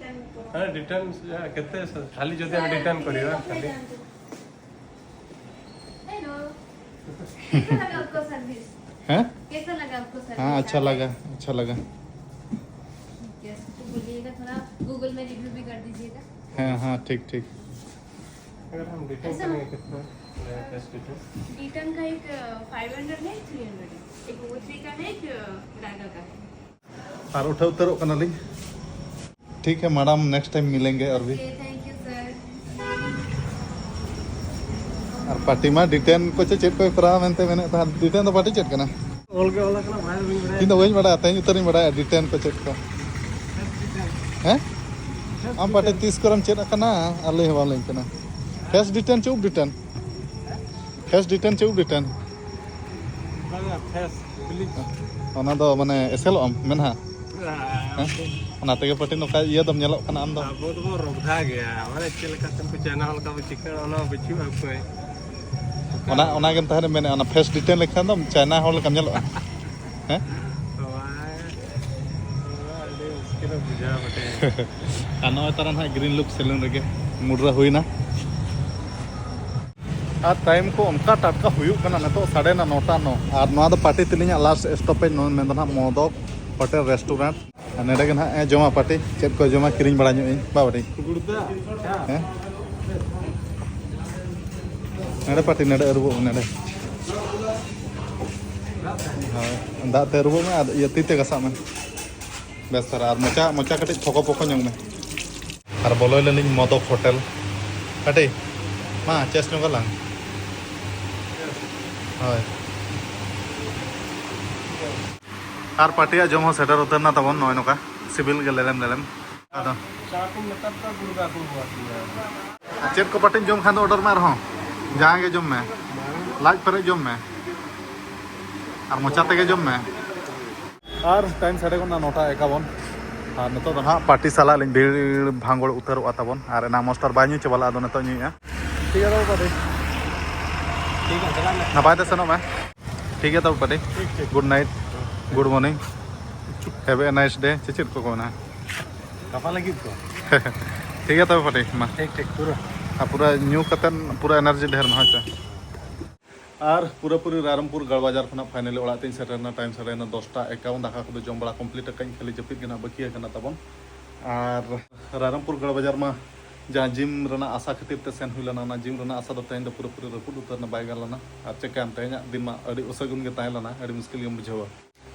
ହେଁ, ଡିଟେନ୍, କେତେ? ଖାଲି ଯଦି ଆମେ ଡିଟେନ୍ କରିବା, ଖାଲି। हेलो। कैसा लगा आपका सर्विस? हैं? कैसा लगा आपको सर्विस? हाँ, अच्छा लगा, अच्छा लगा। ठीक है, तो बोलिएगा, थोड़ा गूगल में रिव्यू भी कर दीजिएगा। हाँ, हाँ, ठीक, ठीक। अगर हम डिटेन करेंगे, कितना लगेगा, कैश डिटेन? डिटेन का एक, अ, फ़ाइव हंड्रेड है, एक थ्री हंड्रेड है, एक वुडली का है, एक, अ, रागा का है। ᱟᱨ ᱩᱴᱷᱟᱹᱣ ᱩᱛᱟᱹᱨᱚᱜ ᱠᱟᱱᱟᱞᱤᱧ᱾ ठीक है मैडम, नेक्स्ट टाइम मिलेंगे और भी। Okay, thank you sir. ᱟᱨ ᱯᱟᱴᱤ ᱢᱟ ᱰᱤᱴᱮᱱ ᱠᱚ ᱪᱮ ᱪᱮᱫ ᱠᱚᱭ ᱠᱚᱨᱟᱣᱟ ᱢᱮᱱᱛᱮ ᱢᱮᱱᱮᱫ ᱛᱟᱦᱮᱸᱫ᱾ ᱰᱤᱴᱮᱱ ᱫᱚ ᱯᱟᱴᱤ ᱪᱮᱫ ᱠᱟᱱᱟ? ᱚᱞ ᱜᱮ ᱚᱞ ᱟᱠᱟᱱᱟ, ᱵᱟᱭ ᱨᱤᱝ ᱵᱟᱲᱟᱭᱟ᱾ ᱤᱧ ᱫᱚ ᱵᱟᱹᱧ ᱵᱟᱲᱟᱭᱟ, ᱛᱮᱦᱮᱧ ᱩᱛᱟᱹᱨᱤᱧ ᱵᱟᱲᱟᱭᱟ ᱰᱤᱴᱮᱱ ᱠᱚ ᱪᱮᱫ ᱠᱚ᱾ ᱦᱮᱸ? ᱟᱢ ᱯᱟᱴᱤ ᱛᱤᱥ ᱠᱚᱨᱮᱢ ᱪᱮᱫ ᱟᱠᱟᱱᱟ? ᱟᱨ ᱞᱟᱹᱭ ᱦᱚᱸ ᱵᱟᱢ ᱞᱟᱹᱭ ᱠᱟᱱᱟ᱾ ᱯᱷᱮᱥ ᱰᱤᱴᱮᱱ ᱪᱮ ᱩᱵ ᱰᱤᱴᱮᱱ? ᱯᱷᱮᱥ ᱰᱤᱴᱮᱱ ᱪᱮ ᱩᱵ ᱰᱤᱴᱮᱱ? ᱵᱟᱝᱟ, ᱯᱷᱮᱥ ᱵᱞᱤᱪ᱾ ᱚᱱᱟ ᱫᱚ ᱢᱟᱱᱮ ᱮᱥᱮᱞᱚᱜ ᱟᱢ ᱢᱮᱱᱦᱟ? ᱦᱮᱸ? ᱚᱱᱟ ᱛᱮᱜᱮ ᱯᱟᱴᱤ ᱱᱚᱝᱠᱟ ᱤᱭᱟᱹ ᱫᱚᱢ ᱧᱮᱞᱚᱜ ᱠᱟᱱᱟ ᱟᱢ ᱫᱚ᱾ ᱟᱵᱚ ᱫᱚᱵᱚ ᱨᱚᱜᱷᱟ ᱜᱮᱭᱟ, ᱢᱟᱱᱮ ᱪᱮᱫ ᱞᱮᱠᱟ ᱛᱮ ᱩᱱᱠᱩ ᱪᱟᱭᱱᱟ ᱦᱚᱲ ᱞᱮᱠᱟ ᱵᱚ ᱪᱤᱠᱟᱹᱜᱼᱟ, ᱚᱱᱟ ᱵᱟᱹᱪᱩᱜᱼᱟ ᱚᱠᱚᱭ᱾ ᱚᱱᱟ, ᱚᱱᱟ ᱜᱮᱢ ᱛᱟᱦᱮᱱ ᱢᱮᱱᱮᱫ, ᱚᱱᱟ ᱯᱷᱮᱥ ᱰᱤᱴᱮᱱ ᱞᱮᱠᱷᱟᱱ ᱫᱚᱢ ᱪᱟᱭᱱᱟ ᱦᱚᱲ ᱞᱮᱠᱟᱢ ᱧᱮᱞᱚᱜᱼᱟ᱾ ᱦᱮᱸ? ᱟᱹᱰᱤ ᱢᱩᱥᱠᱤᱞ ᱵᱩᱡᱷᱟᱹᱣᱟ ᱵᱚᱴᱮ᱾ ᱟᱨ ᱱᱚᱜᱼᱚᱭ ᱛᱟᱨᱟ ᱱᱟᱦᱟᱜ ᱜᱨᱤᱱ ᱞᱩᱠ ᱥᱮᱞᱩᱱ ᱨᱮᱜᱮ ᱢᱩᱰᱨᱟᱹ ᱦᱩᱭᱱᱟ᱾ ᱟᱨ ᱴᱟᱭᱤᱢ ᱠᱚ ᱚᱱᱠᱟ ᱴᱟᱴᱠᱟ ᱦᱩᱭᱩᱜ ᱠᱟᱱᱟ, ᱱᱤᱛᱚᱜ ᱥᱟᱰᱮ ᱱᱟ ᱱᱚᱴᱟ ᱱᱚ᱾ ᱟᱨ ᱱᱚᱣᱟ ᱫᱚ ᱯᱟᱴᱤ ᱛᱟᱹᱞᱤᱧᱟᱜ ᱞᱟᱥᱴ ᱥᱴᱚᱯᱮᱡᱽ, ᱱᱚᱣᱟ ᱢᱮᱱᱫᱚ ᱱᱟᱦᱟᱜ ᱢᱚᱫᱚᱠ ᱦᱳᱴᱮᱞ ᱨᱮᱥᱴᱩᱨᱮᱱᱴ᱾ ᱟᱨ ᱱᱚᱰᱮ ᱜᱮ ᱱᱟᱦᱟᱜ ᱮ ᱡᱚᱢᱟ ᱯᱟᱴᱤ, ᱪᱮᱫ ᱠᱚ ᱡᱚᱢᱟ ᱠᱤᱨᱤᱧ ᱵᱟᱲᱟ ᱧᱚᱜ ᱤᱧ, ᱵᱟ ᱵᱟᱴᱤ? ᱜᱩᱲᱫᱟ᱾ ᱦᱮᱸ? ᱱᱚᱰᱮ ᱯᱟᱴᱤ, ᱱᱚᱰᱮ ᱟᱹᱨᱩᱵᱚᱜ ᱢᱮ ᱱᱚᱰᱮ᱾ ᱦᱳᱭ, ᱫᱟᱜ ᱛᱮ ᱟᱹᱨᱩᱵᱚᱜ ᱢᱮ ᱟᱨ ᱤᱭᱟᱹ ᱛᱤ ᱛᱮ ᱜᱷᱟᱥᱟᱜ ᱢᱮ᱾ ᱵᱮᱥ ᱫᱷᱟᱨᱟ᱾ ᱟᱨ ᱢᱚᱪᱟ, ᱢᱚᱪᱟ ᱠᱟᱹᱴᱤᱡ ᱯᱷᱚᱠᱚ ᱯᱷᱚᱠᱚ ᱧᱚᱜ ᱢᱮ᱾ ᱟᱨ ᱵᱚᱞᱚᱭ ᱞᱮᱱᱟᱹᱧ ᱢᱚᱫᱚᱠ ᱦᱳᱴᱮᱞ᱾ ᱠᱟᱹᱴᱤᱡ ᱢᱟ ᱪᱮᱥ ᱧᱚᱜ ᱟᱞᱟᱝ᱾ ᱦᱳᱭ᱾ ᱟᱨ ᱯᱟᱹᱴᱤᱭᱟᱜ ᱡᱚᱢ ᱦᱚᱸ ᱥᱮᱴᱮᱨ ᱩᱛᱟᱹᱨ ᱮᱱᱟ ᱛᱟᱵᱚᱱ, ᱱᱚᱜᱼᱚᱭ ᱱᱚᱝᱠᱟ ᱥᱤᱵᱤᱞ ᱜᱮ ᱞᱮᱞᱮᱢ ᱞᱮᱞᱮᱢ᱾ ᱟᱫᱚ ᱪᱟ ᱠᱚ ᱱᱮᱛᱟᱨ ᱫᱚ ᱜᱩᱲ ᱫᱟᱠᱟ ᱠᱚ ᱟᱹᱠᱷᱨᱤᱧᱟ᱾ ᱪᱮᱫ ᱠᱚ ᱯᱟᱹᱴᱤᱢ ᱡᱚᱢ ᱠᱷᱟᱱ ᱫᱚ ᱚᱰᱟᱨ ᱢᱮ ᱟᱨᱦᱚᱸ, ᱡᱟᱦᱟᱸ ᱜᱮ ᱡᱚᱢ ᱢᱮ, ᱞᱟᱡ ᱯᱮᱨᱮᱡ ᱡᱚᱢ ᱢᱮ ᱟᱨ ᱢᱚᱪᱟ ᱛᱮᱜᱮ ᱡᱚᱢ ᱢᱮ᱾ ᱟᱨ ᱴᱟᱭᱤᱢ ᱥᱟᱰᱮ ᱠᱟᱱᱟ ᱱᱚᱴᱟ ᱮᱠᱟᱵᱚᱱ᱾ ᱟᱨ ᱱᱤᱛᱚᱜ ᱫᱚ ᱱᱟᱦᱟᱜ ᱯᱟᱹᱴᱤ ᱥᱟᱞᱟᱜ ᱞᱤᱧ ᱵᱷᱤᱲ ᱵᱷᱟᱝᱜᱚᱲ ᱩᱛᱟᱹᱨᱚᱜᱼᱟ ᱛᱟᱵᱚᱱ᱾ ᱟᱨ ᱮᱱᱟᱝ ᱢᱚᱥᱴᱟᱨ ᱵᱟᱭ ᱧᱩ ᱪᱟᱵᱟ ᱞᱮᱫᱟ, ᱟᱫᱚ ᱱᱤᱛᱚᱜ ᱧᱩᱭᱮᱫᱼᱟ᱾ ᱴᱷᱤᱠ ᱜᱮᱭᱟ ᱛᱚᱵᱮ ᱯᱟᱹᱴᱤ᱾ ᱴᱷᱤᱠ ᱜᱮᱭᱟ, ᱪᱟᱞᱟᱜ ᱢᱮ᱾ ᱱᱟᱯᱟᱭ ᱛᱮ ᱥᱮᱱᱚᱜ ᱢᱮ᱾ ᱴᱷᱤᱠ ᱜᱮᱭᱟ ᱛᱚᱵᱮ ᱯᱟᱹᱴᱤ᱾ ᱴᱷᱤᱠ, ᱴᱷᱤᱠ᱾ Good night, good morning. Have a nice day ᱥᱮ ᱪᱮᱫ ᱠᱚ ᱢᱮᱱᱟ? ᱜᱟᱯᱟ ᱞᱟᱹᱜᱤᱫ ᱠᱚ᱾ ᱴᱷᱤᱠ ᱜᱮᱭᱟ ᱛᱚᱵᱮ ᱯᱟᱴᱤ ᱢᱟ᱾ ᱴᱷᱤᱠ ᱴᱷᱤᱠ ᱯᱩᱨᱟᱹ᱾ ᱟᱨ ᱯᱩᱨᱟᱹ ᱧᱩ ᱠᱟᱛᱮᱫ ᱯᱩᱨᱟᱹ ᱮᱱᱟᱨᱡᱤ ᱰᱷᱮᱨ ᱢᱟ ᱦᱳᱭ ᱥᱮ᱾ ᱟᱨ ᱯᱩᱨᱟᱹᱯᱩᱨᱤ ᱨᱟᱭᱨᱚᱝᱯᱩᱨ ᱜᱟᱲ ᱵᱟᱡᱟᱨ ᱠᱷᱚᱱᱟᱜ ᱯᱷᱟᱭᱱᱟᱞᱤ ᱚᱲᱟᱜ ᱛᱮᱧ ᱥᱮᱴᱮᱨᱱᱟ᱾ ᱴᱟᱭᱤᱢ ᱥᱟᱲᱮ ᱱᱚ ᱫᱚᱥᱴᱟ ᱮᱠᱟᱣᱩᱱ᱾ ᱫᱟᱠᱟ ᱠᱚᱫᱚ ᱡᱚᱢ ᱵᱟᱲᱟ ᱠᱚᱢᱯᱞᱤᱴ ᱟᱠᱟᱫᱟᱹᱧ, ᱠᱷᱟᱹᱞᱤ ᱡᱟᱹᱯᱤᱫ ᱜᱮ ᱱᱟᱜ ᱵᱟᱹᱠᱤ ᱟᱠᱟᱱᱟ ᱛᱟᱵᱚᱱ᱾ ᱟᱨ ᱨᱟᱭᱨᱚᱝᱯᱩᱨ ᱜᱟᱲ ᱵᱟᱡᱟᱨ ᱢᱟ ᱡᱟᱦᱟᱸ ᱡᱤᱢ ᱨᱮᱱᱟᱜ ᱟᱥᱟ ᱠᱷᱟᱹᱛᱤᱨ ᱛᱮ ᱥᱮᱱ ᱦᱩᱭ ᱞᱮᱱᱟ, ᱚᱱᱟ ᱡᱤᱢ ᱨᱮᱱᱟᱜ ᱟᱥᱟ ᱫᱚ ᱛᱮᱦᱮᱧ ᱫᱚ ᱯᱩᱨᱟᱹᱯᱩᱨᱤ ᱨᱟᱹᱯᱩᱫ ᱩᱛᱟᱹᱨ ᱮᱱᱟ, ᱵᱟᱭ ᱜᱟᱱ ᱞᱮᱱᱟ᱾ ᱟᱨ ᱪᱮᱠᱟᱭᱟᱢ, ᱛᱮᱦᱮᱧᱟᱜ ᱫᱤᱱ ᱢᱟ ᱟᱹᱰᱤ ᱚᱥᱟᱹᱜᱩᱱ ᱜᱮ ᱛᱟᱦᱮᱸ ᱞᱮᱱᱟ, ᱟᱹᱰᱤ ᱢᱩᱥᱠᱤᱞ ᱜᱮᱢ ᱵᱩᱡᱷᱟᱹᱣᱟ᱾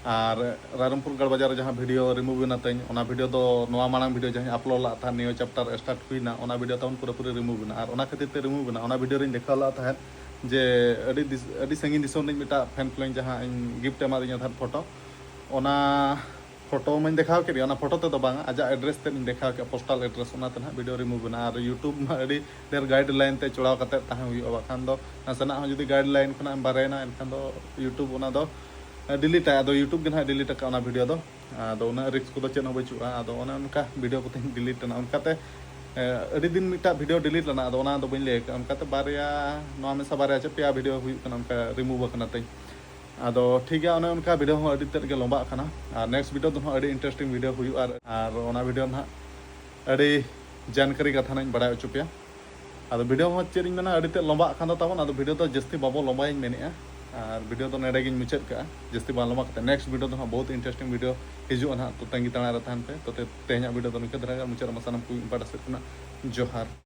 ᱟᱨ ᱨᱟᱭᱨᱚᱝᱯᱩᱨ ᱜᱟᱲ ᱵᱟᱡᱟᱨ ᱨᱮ ᱡᱟᱦᱟᱸ ᱵᱷᱤᱰᱤᱭᱳ ᱨᱤᱢᱩᱵᱷ ᱮᱱᱟ ᱛᱮᱦᱮᱧ, ᱚᱱᱟ ᱵᱷᱤᱰᱤᱭᱳ ᱫᱚ ᱱᱚᱣᱟ ᱢᱟᱲᱟᱝ ᱵᱷᱤᱰᱤᱭᱳ ᱡᱟᱦᱟᱸᱧ ᱟᱯᱞᱳᱰ ᱞᱟᱜ ᱛᱟᱦᱮᱸᱫ, ᱱᱤᱭᱩ ᱪᱮᱯᱴᱟᱨ ᱥᱴᱟᱨᱴ ᱦᱩᱭᱱᱟ, ᱚᱱᱟ ᱵᱷᱤᱰᱤᱭᱳ ᱛᱟᱵᱚᱱ ᱯᱩᱨᱟᱹᱯᱩᱨᱤ ᱨᱤᱢᱩᱵᱷ ᱮᱱᱟ᱾ ᱟᱨ ᱚᱱᱟ ᱠᱷᱟᱹᱛᱤᱨ ᱛᱮ ᱨᱤᱢᱩᱵᱷ ᱮᱱᱟ᱾ ᱚᱱᱟ ᱵᱷᱤᱰᱤᱭᱳ ᱨᱤᱧ ᱫᱮᱠᱷᱟᱣ ᱞᱟᱜ ᱛᱟᱦᱮᱸᱫ ᱡᱮ ᱟᱹᱰᱤ ᱫᱤᱥ-, ᱟᱹᱰᱤ ᱥᱟᱺᱜᱤᱧ ᱫᱤᱥᱚᱢ ᱨᱤᱱᱤᱡ ᱢᱤᱫᱴᱟᱝ ᱯᱷᱮᱱ ᱯᱷᱚᱞᱳᱭᱤᱝ ᱡᱟᱦᱟᱸ ᱤᱧ ᱜᱤᱯᱷᱴ ᱮᱢᱟᱫᱤᱧᱟ ᱛᱟᱦᱮᱸᱫ ᱯᱷᱳᱴᱳ, ᱚᱱᱟ ᱯᱷᱳᱴᱳ ᱢᱟᱧ ᱫᱮᱠᱷᱟᱣ ᱠᱮᱫ ᱜᱮ, ᱚᱱᱟ ᱯᱷᱳᱴᱳ ᱛᱮᱫᱚ ᱵᱟᱝ, ᱟᱡᱟᱜ ᱮᱰᱨᱮᱥ ᱛᱮᱫ ᱤᱧ ᱫᱮᱠᱷᱟᱣ ᱠᱮᱫᱼᱟ, ᱯᱳᱥᱴᱟᱞ ᱮᱰᱨᱮᱥ, ᱚᱱᱟᱛᱮ ᱱᱟᱦᱟᱜ ᱵᱷᱤᱰᱤᱭᱳ ᱨᱤᱢᱩᱵᱷ ᱮᱱᱟ᱾ ᱟᱨ ᱭᱩᱴᱩᱵᱽ ᱢᱟ ᱟᱹᱰᱤ ᱰᱷᱮᱨ ᱜᱟᱭᱤᱰ ᱞᱟᱭᱤᱱ ᱛᱮ ᱪᱚᱲᱟᱣ ᱠᱟᱛᱮᱫ ᱛᱟᱦᱮᱸ ᱦᱩᱭᱩᱜᱼᱟ, ᱵᱟᱠᱷᱟᱱ ᱫᱚ ᱱᱟᱥᱮᱱᱟᱜ ᱦᱚᱸ ᱡᱩᱫᱤ ᱜᱟᱭᱤᱰ ᱞᱟᱭᱤᱱ ᱠᱷᱚᱱᱟᱜ ᱮᱢ ᱵᱟᱨᱦᱮᱭᱮᱱᱟ, ᱮᱱᱠᱷᱟᱱ ᱫᱚ ᱭᱩᱴᱩᱵᱽ ᱚᱱᱟ ᱫᱚ ᱰᱤᱞᱤᱴᱟᱭ᱾ ᱟᱫᱚ ᱭᱩᱴᱩᱵᱽ ᱜᱮ ᱱᱟᱦᱟᱜ ᱰᱤᱞᱤᱴ ᱟᱠᱟᱫ ᱚᱱᱟ ᱵᱷᱤᱰᱤᱭᱳ ᱫᱚ᱾ ᱟᱫᱚ ᱩᱱᱟᱹᱜ ᱨᱤᱠᱥ ᱠᱚᱫᱚ ᱪᱮᱫ ᱦᱚᱸ ᱵᱟᱹᱪᱩᱜᱼᱟ᱾ ᱟᱫᱚ ᱚᱱᱮ ᱚᱱᱠᱟ ᱵᱷᱤᱰᱤᱭᱳ ᱠᱚᱛᱮᱧ ᱰᱤᱞᱤᱴ ᱮᱱᱟ᱾ ᱚᱱᱠᱟᱛᱮ ᱮ, ᱟᱹᱰᱤ ᱫᱤᱱ ᱢᱤᱫᱴᱟᱜ ᱵᱷᱤᱰᱤᱭᱳ ᱰᱤᱞᱤᱴ ᱞᱮᱱᱟ, ᱟᱫᱚ ᱚᱱᱟ ᱫᱚ ᱵᱟᱹᱧ ᱞᱟᱹᱭ ᱟᱠᱟᱫᱼᱟ᱾ ᱚᱱᱠᱟᱛᱮ ᱵᱟᱨᱭᱟ, ᱱᱚᱣᱟ ᱢᱮᱥᱟ ᱵᱟᱨᱭᱟ ᱪᱮ ᱯᱮᱭᱟ ᱵᱷᱤᱰᱤᱭᱳ ᱦᱩᱭᱩᱜ ᱠᱟᱱᱟ, ᱚᱱᱠᱟ ᱨᱤᱢᱩᱵᱷ ᱟᱠᱟᱱᱟ ᱛᱤᱧ᱾ ᱟᱫᱚ ᱴᱷᱤᱠ ᱜᱮᱭᱟ, ᱚᱱᱮ ᱚᱱᱠᱟ ᱵᱷᱤᱰᱤᱭᱳ ᱦᱚᱸ ᱟᱹᱰᱤ ᱛᱮᱫ ᱜᱮ ᱞᱚᱢᱵᱟᱜ ᱠᱟᱱᱟ᱾ ᱟᱨ ᱱᱮᱠᱥᱴ ᱵᱷᱤᱰᱤᱭᱳ ᱫᱚ ᱦᱟᱸᱜ ᱟᱹᱰᱤ ᱤᱱᱴᱟᱨᱮᱥᱴᱤᱝ ᱵᱷᱤᱰᱤᱭᱳ ᱦᱩᱭᱩᱜᱼᱟ, ᱟᱨ, ᱟᱨ ᱚᱱᱟ ᱵᱷᱤᱰᱤᱭᱳ ᱱᱟᱦᱟᱜ ᱟᱹᱰᱤ ᱡᱟᱱᱠᱟᱨᱤ ᱠᱟᱛᱷᱟ ᱱᱟᱦᱟᱜ ᱤᱧ ᱵᱟᱲᱟᱭ ᱦᱚᱪᱚ ᱯᱮᱭᱟ᱾ ᱟᱫᱚ ᱵᱷᱤᱰᱤᱭᱳ ᱦᱚᱸ ᱪᱮᱫ ᱤᱧ ᱢᱮᱱᱟ, ᱟᱹᱰᱤ ᱛᱮᱫ ᱞᱚᱢᱵᱟᱜ ᱠᱟᱱ ᱫᱚ ᱛᱟᱵᱚᱱ, ᱟᱫᱚ ᱵᱷᱤᱰᱤᱭᱳ ᱫᱚ ᱡᱟᱹᱥᱛᱤ ᱵᱟᱵᱚ ᱞᱚᱢᱵᱟᱭᱟᱧ ᱢᱮᱱᱮᱫᱼᱟ᱾ ᱟᱨ ᱵᱷᱤᱰᱤᱭᱳ ᱫᱚ ᱱᱚᱰᱮ ᱜᱤᱧ ᱢᱩᱪᱟᱹᱫ ᱠᱟᱜᱼᱟ, ᱡᱟᱹᱥᱛᱤ ᱵᱟᱝ ᱞᱚᱢᱵᱟ ᱠᱟᱛᱮ᱾ ᱱᱮᱠᱥᱴ ᱵᱷᱤᱰᱤᱭᱳ ᱫᱚ ᱦᱟᱸᱜ ᱵᱚᱦᱩᱛ ᱤᱱᱴᱟᱨᱮᱥᱴᱤᱝ ᱵᱷᱤᱰᱤᱭᱳ ᱦᱤᱡᱩᱜᱼᱟ ᱱᱟᱦᱟᱜ, ᱛᱚ ᱛᱟᱺᱜᱤ ᱛᱟᱲᱟᱜ ᱨᱮ ᱛᱟᱦᱮᱱ ᱯᱮ᱾ ᱛᱚ ᱛᱮ-, ᱛᱮᱦᱮᱧᱟᱜ ᱵᱷᱤᱰᱤᱭᱳ ᱫᱚ ᱱᱤᱝᱠᱟᱹ ᱫᱷᱟᱨᱟ ᱜᱮ, ᱢᱩᱪᱟᱹᱫ ᱨᱮ ᱢᱟ ᱥᱟᱱᱟᱢ ᱠᱚ ᱤᱧ ᱯᱟᱦᱴᱟ ᱥᱮᱫ ᱠᱷᱚᱱᱟᱜ ᱡᱚᱦᱟᱨ᱾